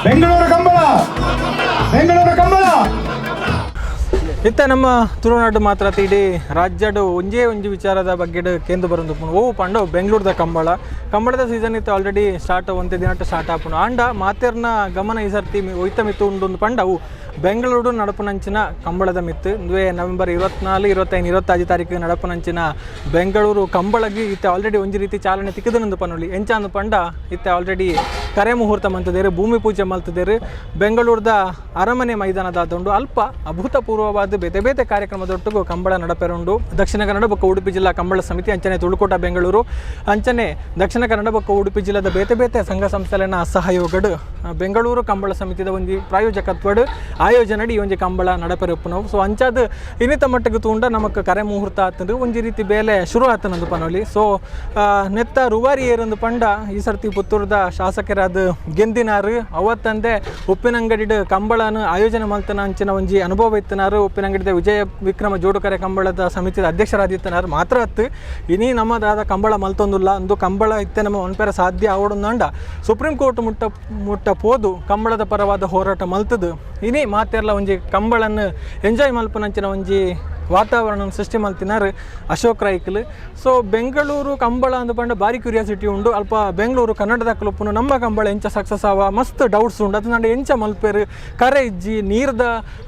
ಬೆಂಗಳೂರು ಕಂಬಳ, ಬೆಂಗಳೂರು ಕಂಬಳ. ಇತ್ತ ನಮ್ಮ ತುಳುನಾಡು ಮಾತ್ರ ಅತ್ತ್, ಇಡೀ ರಾಜ್ಯಡು ಒಂಜೇ ಒಂಜಿ ವಿಚಾರದ ಬಗ್ಗೆ ಕೇಂದ್ರ ಬರೊಂದು ಓ ಪಂಡ ಬೆಂಗಳೂರದ ಕಂಬಳ. ಕಂಬಳದ ಸೀಸನ್ ಇತ್ತು ಆಲ್ರೆಡಿ ಸ್ಟಾರ್ಟ್, ಒಂತೆ ದಿನಟ್ಟು ಸ್ಟಾರ್ಟ್ ಆಪುಂಡು. ಆಂಡ ಮಾತೆರ್ನ ಗಮನ ಈ ಸರ್ತಿ ಒಯ್ತ ಮಿತ್ತು ಉಂಡು ಪಂಡ ಅವು ಬೆಂಗಳೂರು ನಡಪುನಂಚಿನ ಕಂಬಳದ ಮಿತ್ತು. ಇಂದುವೆ ನವೆಂಬರ್ 24, 25, 26 ತಾರೀಕು ನಡಪುನಂಚಿನ ಬೆಂಗಳೂರು ಕಂಬಳಗಿ ಇತ್ತೆ ಆಲ್ರೆಡಿ ಒಂಜಿ ರೀತಿ ಚಾಲನೆ ತಿಕ್ಕದನಂದು ಪನೊಲಿ. ಎಂಚ ಅಂದ್ ಪಂಡ ಇತ್ತೆ ಆಲ್ರೆಡಿ ಕರೆ ಮುಹೂರ್ತ ಮಂತದೇರು, ಭೂಮಿ ಪೂಜೆ ಮಲ್ತದೇರು. ಬೆಂಗಳೂರದ ಅರಮನೆ ಮೈದಾನದಾದುಂಡು. ಅಲ್ಪ ಅಭೂತಪೂರ್ವವಾದ ಬೇತೆ ಬೇತೆ ಕಾರ್ಯಕ್ರಮದೊಟ್ಟಿಗೂ ಕಂಬಳ ನಡಪೆರುಂಡು. ದಕ್ಷಿಣ ಕನ್ನಡ ಬೊಕ್ಕ ಉಡುಪಿ ಜಿಲ್ಲಾ ಕಂಬಳ ಸಮಿತಿ, ಅಂಚನೆ ತುಳುಕೋಟ ಬೆಂಗಳೂರು, ಅಂಚನೆ ದಕ್ಷಿಣ ಕನ್ನಡ ಬೊಕ್ಕ ಉಡುಪಿ ಜಿಲ್ಲಾದ ಬೇತೆ ಬೇತೆ ಸಂಘ ಸಂಸ್ಥೆಲೆನ ಸಹಯೋಗಡ್ ಬೆಂಗಳೂರು ಕಂಬಳ ಸಮಿತಿದ ಒಂಜಿ ಪ್ರಾಯೋಜಕತ್ವಡ್ ಆಯೋಜನೆಡ್ ಈ ಒಂಜಿ ಕಂಬಳ ನಡಪೆರುಪ್ಪುನವು. ಸೊ ಅಂಚಾದ್ ಇನ್ನಿತ ಮಟ್ಟಿಗೆ ತೂಂಡ ನಮಕ್ ಕರೆ ಮುಹೂರ್ತ ಆತಂದು, ಒಂಜಿ ರೀತಿ ಬೇಲೆ ಶುರು ಆತನಂದು ಪನೊಲಿ. ಸೊ ನೆತ್ತ ರೂವಾರಿ ಏರಂದು ಪಂಡ ಈ ಸರ್ತಿ ಪುತ್ತೂರದ ಶಾಸಕರಾದ ಗೆಂದಿನಾರು, ಅವತ್ತಂದೆ ಉಪ್ಪಿನಂಗಡಿಡ್ ಕಂಬಳನ ಆಯೋಜನೆ ಮಲ್ತನ ಅಂಚಿನ ಒಂಜಿ ಅನುಭವ ಇತ್ತನಾರು, ಉಪ್ಪಿನಂಗಡಿದ ವಿಜಯ ವಿಕ್ರಮ ಜೋಡುಕರೆ ಕಂಬಳದ ಸಮಿತಿದ ಅಧ್ಯಕ್ಷರಾದಿತ್ತನಾರು. ಮಾತ್ರ ಅತ್ತು, ಇನಿ ನಮ್ಮದಾದ ಕಂಬಳ ಮಲ್ತೊಂದುಲ್ಲ ಅಂದು ಕಂಬಳ ಇತ್ತೆ ನಮ್ಮ ಒನ್ಪೆರ ಸಾಧ್ಯ ಆವಡೊಂದಂಡ ಸುಪ್ರೀಂ ಕೋರ್ಟ್ ಮುಟ್ಟ ಮುಟ್ಟ ಪೋದು ಕಂಬಳದ ಪರವಾದ ಹೋರಾಟ ಮಲ್ತದು. ಇನಿ ಮಾತೆರ್ಲ ಒಂಜಿ ಕಂಬಳನ್ನು ಎಂಜಾಯ್ ಮಲ್ಪುನಂಚಿನ ಒಂಜಿ ವಾತಾವರಣ ಸೃಷ್ಟಿ ಮಲ್ತಿನಾರ್ ಅಶೋಕ್ ರೈಕ್ಲು. ಸೊ ಬೆಂಗಳೂರು ಕಂಬಳ ಅಂದ್ ಪಂಡ ಬಾರಿ ಕ್ಯೂರಿಯಾಸಿಟಿ ಉಂಡು. ಅಲ್ಪ ಬೆಂಗಳೂರು ಕನ್ನಡದ ಉಪ್ಪುನು ನಮ್ಮ ಕಂಬಳ ಎಂಚ ಸಕ್ಸಸ್ ಆವ, ಮಸ್ತ್ ಡೌಟ್ಸ್ ಉಂಡು. ಅದು ನಂಡ ಎಂಚ ಮಲ್ಪೇರು, ಕರೆ ಇಜ್ಜಿ, ನೀರ್ದ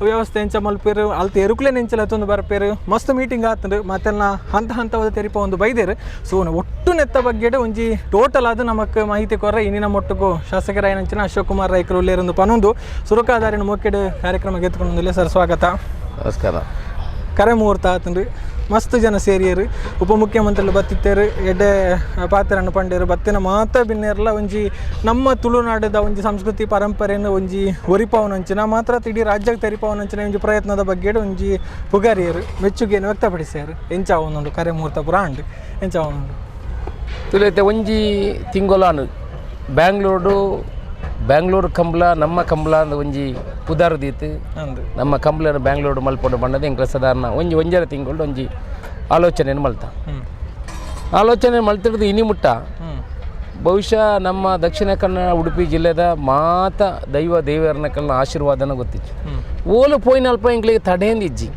ವ್ಯವಸ್ಥೆ ಎಂಚ ಮಲ್ಪೇರು, ಅಲ್ತ ಎರುಕ್ಲೇನ್ ಎಂಚಲ ಎತ್ತೊಂದು ಬರ್ಪೇರು. ಮಸ್ತ್ ಮೀಟಿಂಗ್ ಆತಂಡು, ಮತ್ತೆಲ್ಲ ಹಂತ ಹಂತವಾದ ತೆರಿಪ ಒಂದು ಬೈದೇರು. ಸೊ ಒಟ್ಟು ನೆತ್ತ ಬಗ್ಗೆ ಒಂಜಿ ಟೋಟಲ್ ಆದ ನಮಕ್ ಮಾಹಿತಿ ಕೊರ್ರ ಇನ್ನಿನ ಮೊಟ್ಟುಗು ಶಾಸಕರಾಯನಂಚಿನ ಅಶೋಕ್ ಕುಮಾರ್ ರೈಕರು ಉಲ್ಲೇರೊಂದು ಪನೊಂದು ಸುರಕಾದಾರಿನ ಮೊಕ್ಕೆಡ್ ಕಾರ್ಯಕ್ರಮ ಗೆತ್ಕೊಂಡು. ಸರ್, ಸ್ವಾಗತ. ನಮಸ್ಕಾರ. ಕರೆ ಮುಹೂರ್ತ ಆತಂಡ್ರಿ, ಮಸ್ತ್ ಜನ ಸೇರಿಯರು, ಉಪಮುಖ್ಯಮಂತ್ರಿಲು ಬತ್ತಿತ್ತೇರು, ಎಡ್ಡೆ ಪಾತೆರನ್ನು ಪಂಡೇರು. ಬತ್ತಿನ ಮಾತ ಬಿನ್ನೇರ್ಲ ಒಂಜಿ ನಮ್ಮ ತುಳುನಾಡದ ಒಂಜಿ ಸಂಸ್ಕೃತಿ ಪರಂಪರೆಯನ್ನು ಒಂಜಿ ಒರಿಪಾವನಂಚಿನ ಮಾತ್ರ ಇಡೀ ರಾಜ್ಯಕ್ಕೆ ತೆರಿಪಾವನಂಚಿನ ಒಂಜಿ ಪ್ರಯತ್ನದ ಬಗ್ಗೆ ಒಂಜಿ ಪುಗಾರಿಯರು, ಮೆಚ್ಚುಗೆಯನ್ನು ವ್ಯಕ್ತಪಡಿಸ್ಯಾರು. ಎಂಚ ಅವನುಂಡು ಕರೆ ಮುಹೂರ್ತ ಪುರ ಅಂಡು, ಎಂಚ ಅವನುಂಡು? ತುಲೈತೆ ಒಂಜಿ ತಿಂಗೊಲಾನು ಬ್ಯಾಂಗ್ಳೂರು ಬ್ಯಾಂಗ್ಳೂರು ಕಂಬ್ಲ ನಮ್ಮ ಕಂಬ್ಲ ಅಂದ್ ಒಂಜಿ ಪುದಾರ್ ದೀತು. ಅಂದು. ನಮ್ಮ ಕಂಬ್ಲನ ಬ್ಯಾಂಗ್ಳೂರು ಮಲ್ಪೊಡು ಬಣ್ಣದ ಎಂಕ್ಲ ಸಾಧಾರಣ ಒಂಜಿ ಒಂಜರ ತಿಂಗಳು ಒಂಜಿ ಆಲೋಚನೆಯನ್ನು ಮಲ್ತ. ಆಲೋಚನೆ ಮಲ್ತಿಡ್ದು ಇನಿ ಮುಟ್ಟ ಬಹುಶಃ ನಮ್ಮ ದಕ್ಷಿಣ ಕನ್ನಡ ಉಡುಪಿ ಜಿಲ್ಲೆದ ಮಾತ ದೈವ ದೇವರನ ಕಲ್ನ ಆಶೀರ್ವಾದನ ಗೊತ್ತಿತ್ತು. ಓಲು ಪೋಯಿನ ಅಲ್ಪ ಎಂಕ್ಲಿಗೆ ತಡೇಂದು ಇಜ್ಜಿ.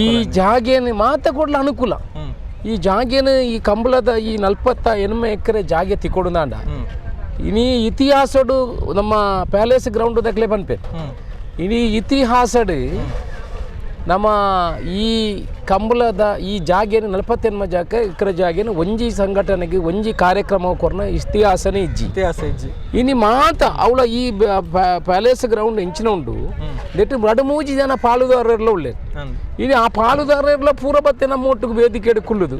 ಈ ಜಾಗೇನು ಮಾತ ಕೊಡ್ಲ ಅನುಕೂಲ. ಈ ಜಾಗೇನು ಈ ಕಂಬಳದ ಈ 48 ಎಕರೆ ಜಾಗೆ ತಿಕ್ಕೊಡುದಾಂಡ ಇನಿ ಇತಿಹಾಸಡು ನಮ್ಮ ಪ್ಯಾಲೇಸ್ ಗ್ರೌಂಡ್ ದಕ್ಲೆ ಪನ್ಪೆ. ಇಡೀ ಇತಿಹಾಸಡು ನಮ್ಮ ಈ ಕಂಬಳದ ಈ ಜಾಗೇನು 48 ಜಾಗ ಎಕರೆ ಜಾಗೇನು ಒಂಜಿ ಸಂಘಟನೆಗೆ ಒಂಜಿ ಕಾರ್ಯಕ್ರಮ ಕೊರ್ನ ಇತಿಹಾಸನೇ ಇಜ್ಜಿ. ಇತಿಹಾಸ ಇಜ್ಜಿ. ಇನಿ ಮಾತ ಅವಳ ಈ ಪ್ಯಾಲೇಸ್ ಗ್ರೌಂಡ್ ಎಂಚಿನ ಉಂಡು ನೆಟ್ಟು ರಡು ಮೂಜಿ ಜನ ಪಾಲುದಾರರೆಲ್ಲ ಉಳ್ಳೇರು. ಇನಿ ಆ ಪಾಲುದಾರರೆಲ್ಲ ಪೂರ ಬತ್ತೆ ನಮ್ಮ ಒಟ್ಟಿಗೆ ವೇದಿಕೆ ಕುಲ್ಲುದು.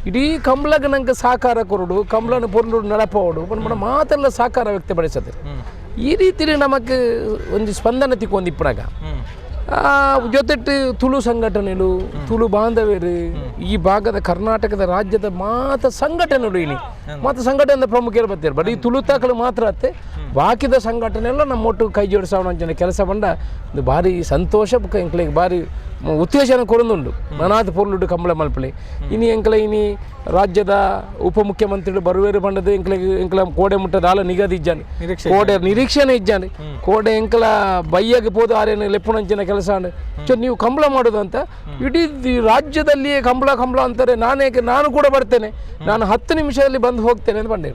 ಇಡೀ ಕಂಬಳಗೆ ನಂಗೆ ಸಹಕಾರ ಕೊರಡು, ಕಂಬಳನ ಪೊರ್ಲು ನಡಪೋಡು ಪನ್ಪುನ ಮಾತೆಲ್ಲ ಸಹಕಾರ ವ್ಯಕ್ತಪಡಿಸದೆ. ಈ ರೀತಿಲಿ ನಮಕ್ ಒಂಜಿ ಸ್ಪಂದನೆ ತಿಕ್ಕೊಂದು ಇಪ್ಪನಾಗ ಜೊತೆಟ್ಟು ತುಳು ಸಂಘಟನೆಗಳು, ತುಳು ಬಾಂಧವ್ಯರು, ಈ ಭಾಗದ ಕರ್ನಾಟಕದ ರಾಜ್ಯದ ಮಾತ ಸಂಘಟನೆಗಳು, ಇನಿ ಮಾತ ಸಂಘಟನೆ ಪ್ರಮುಖರು ಬರ್ತಾರೆ. ಬಟ್ ಈ ತುಳುತಾಕಲು ಮಾತ್ರ ಅತ್ತೆ, ಬಾಕಿದ ಸಂಘಟನೆ ಎಲ್ಲ ನಮ್ಮ ಒಟ್ಟು ಕೈ ಜೋಡಿಸೋಣ ಅಂಚಿನ ಕೆಲಸ ಬಂಡ ಇದು ಭಾರಿ ಸಂತೋಷ ಬೊಕ್ಕ ಎಂಕ್ಲೆಗ್ ಭಾರಿ ಉತ್ತೇಜನ ಕೊರೊಂದುಂಡು. ಮನಾತ್ ಪೊರ್ಲುಡು ಕಂಬಳ ಮಲ್ಪಲೆ. ಇನಿ ಎಂಕ್ಲೆ ಇನಿ ರಾಜ್ಯದ ಉಪಮುಖ್ಯಮಂತ್ರಿಗಳು ಬರುವೇರು ಬಂಡದು ಎಂಕ್ಲೆಗ್ ಎಂಕ್ಲ ಕೋಡೆ ಮುಟ್ಟ ದಾಲ ನಿಗದಿ ಇಜ್ಜಾನೆ. ನಿರೀಕ್ಷೆ. ಕೋಡೆ ನಿರೀಕ್ಷೆನೆ ಇಜ್ಜಾನೆ. ಕೋಡೆ ಎಂಕಲ ಬಯ್ಯಗೆ ಪೋದು ಆರೇನು ಲೆಪ್ಪುನಂಚಿನ ಕೆಲಸ ಅಂಡ್ ಚೊ ನೀವು ಕಂಬಳ ಮಾಡೋದು ಅಂತ. ಇಡೀ ರಾಜ್ಯದಲ್ಲಿಯೇ ಕಂಬಳ ಕಂಬಳ ಅಂತಾರೆ. ನಾನೇಕೆ ನಾನು ಕೂಡ ಬರ್ತೇನೆ, ನಾನು 10 ನಿಮಿಷದಲ್ಲಿ ಬಂದು ಹೋಗ್ತೇನೆ ಅಂತ ಬಂದೆ.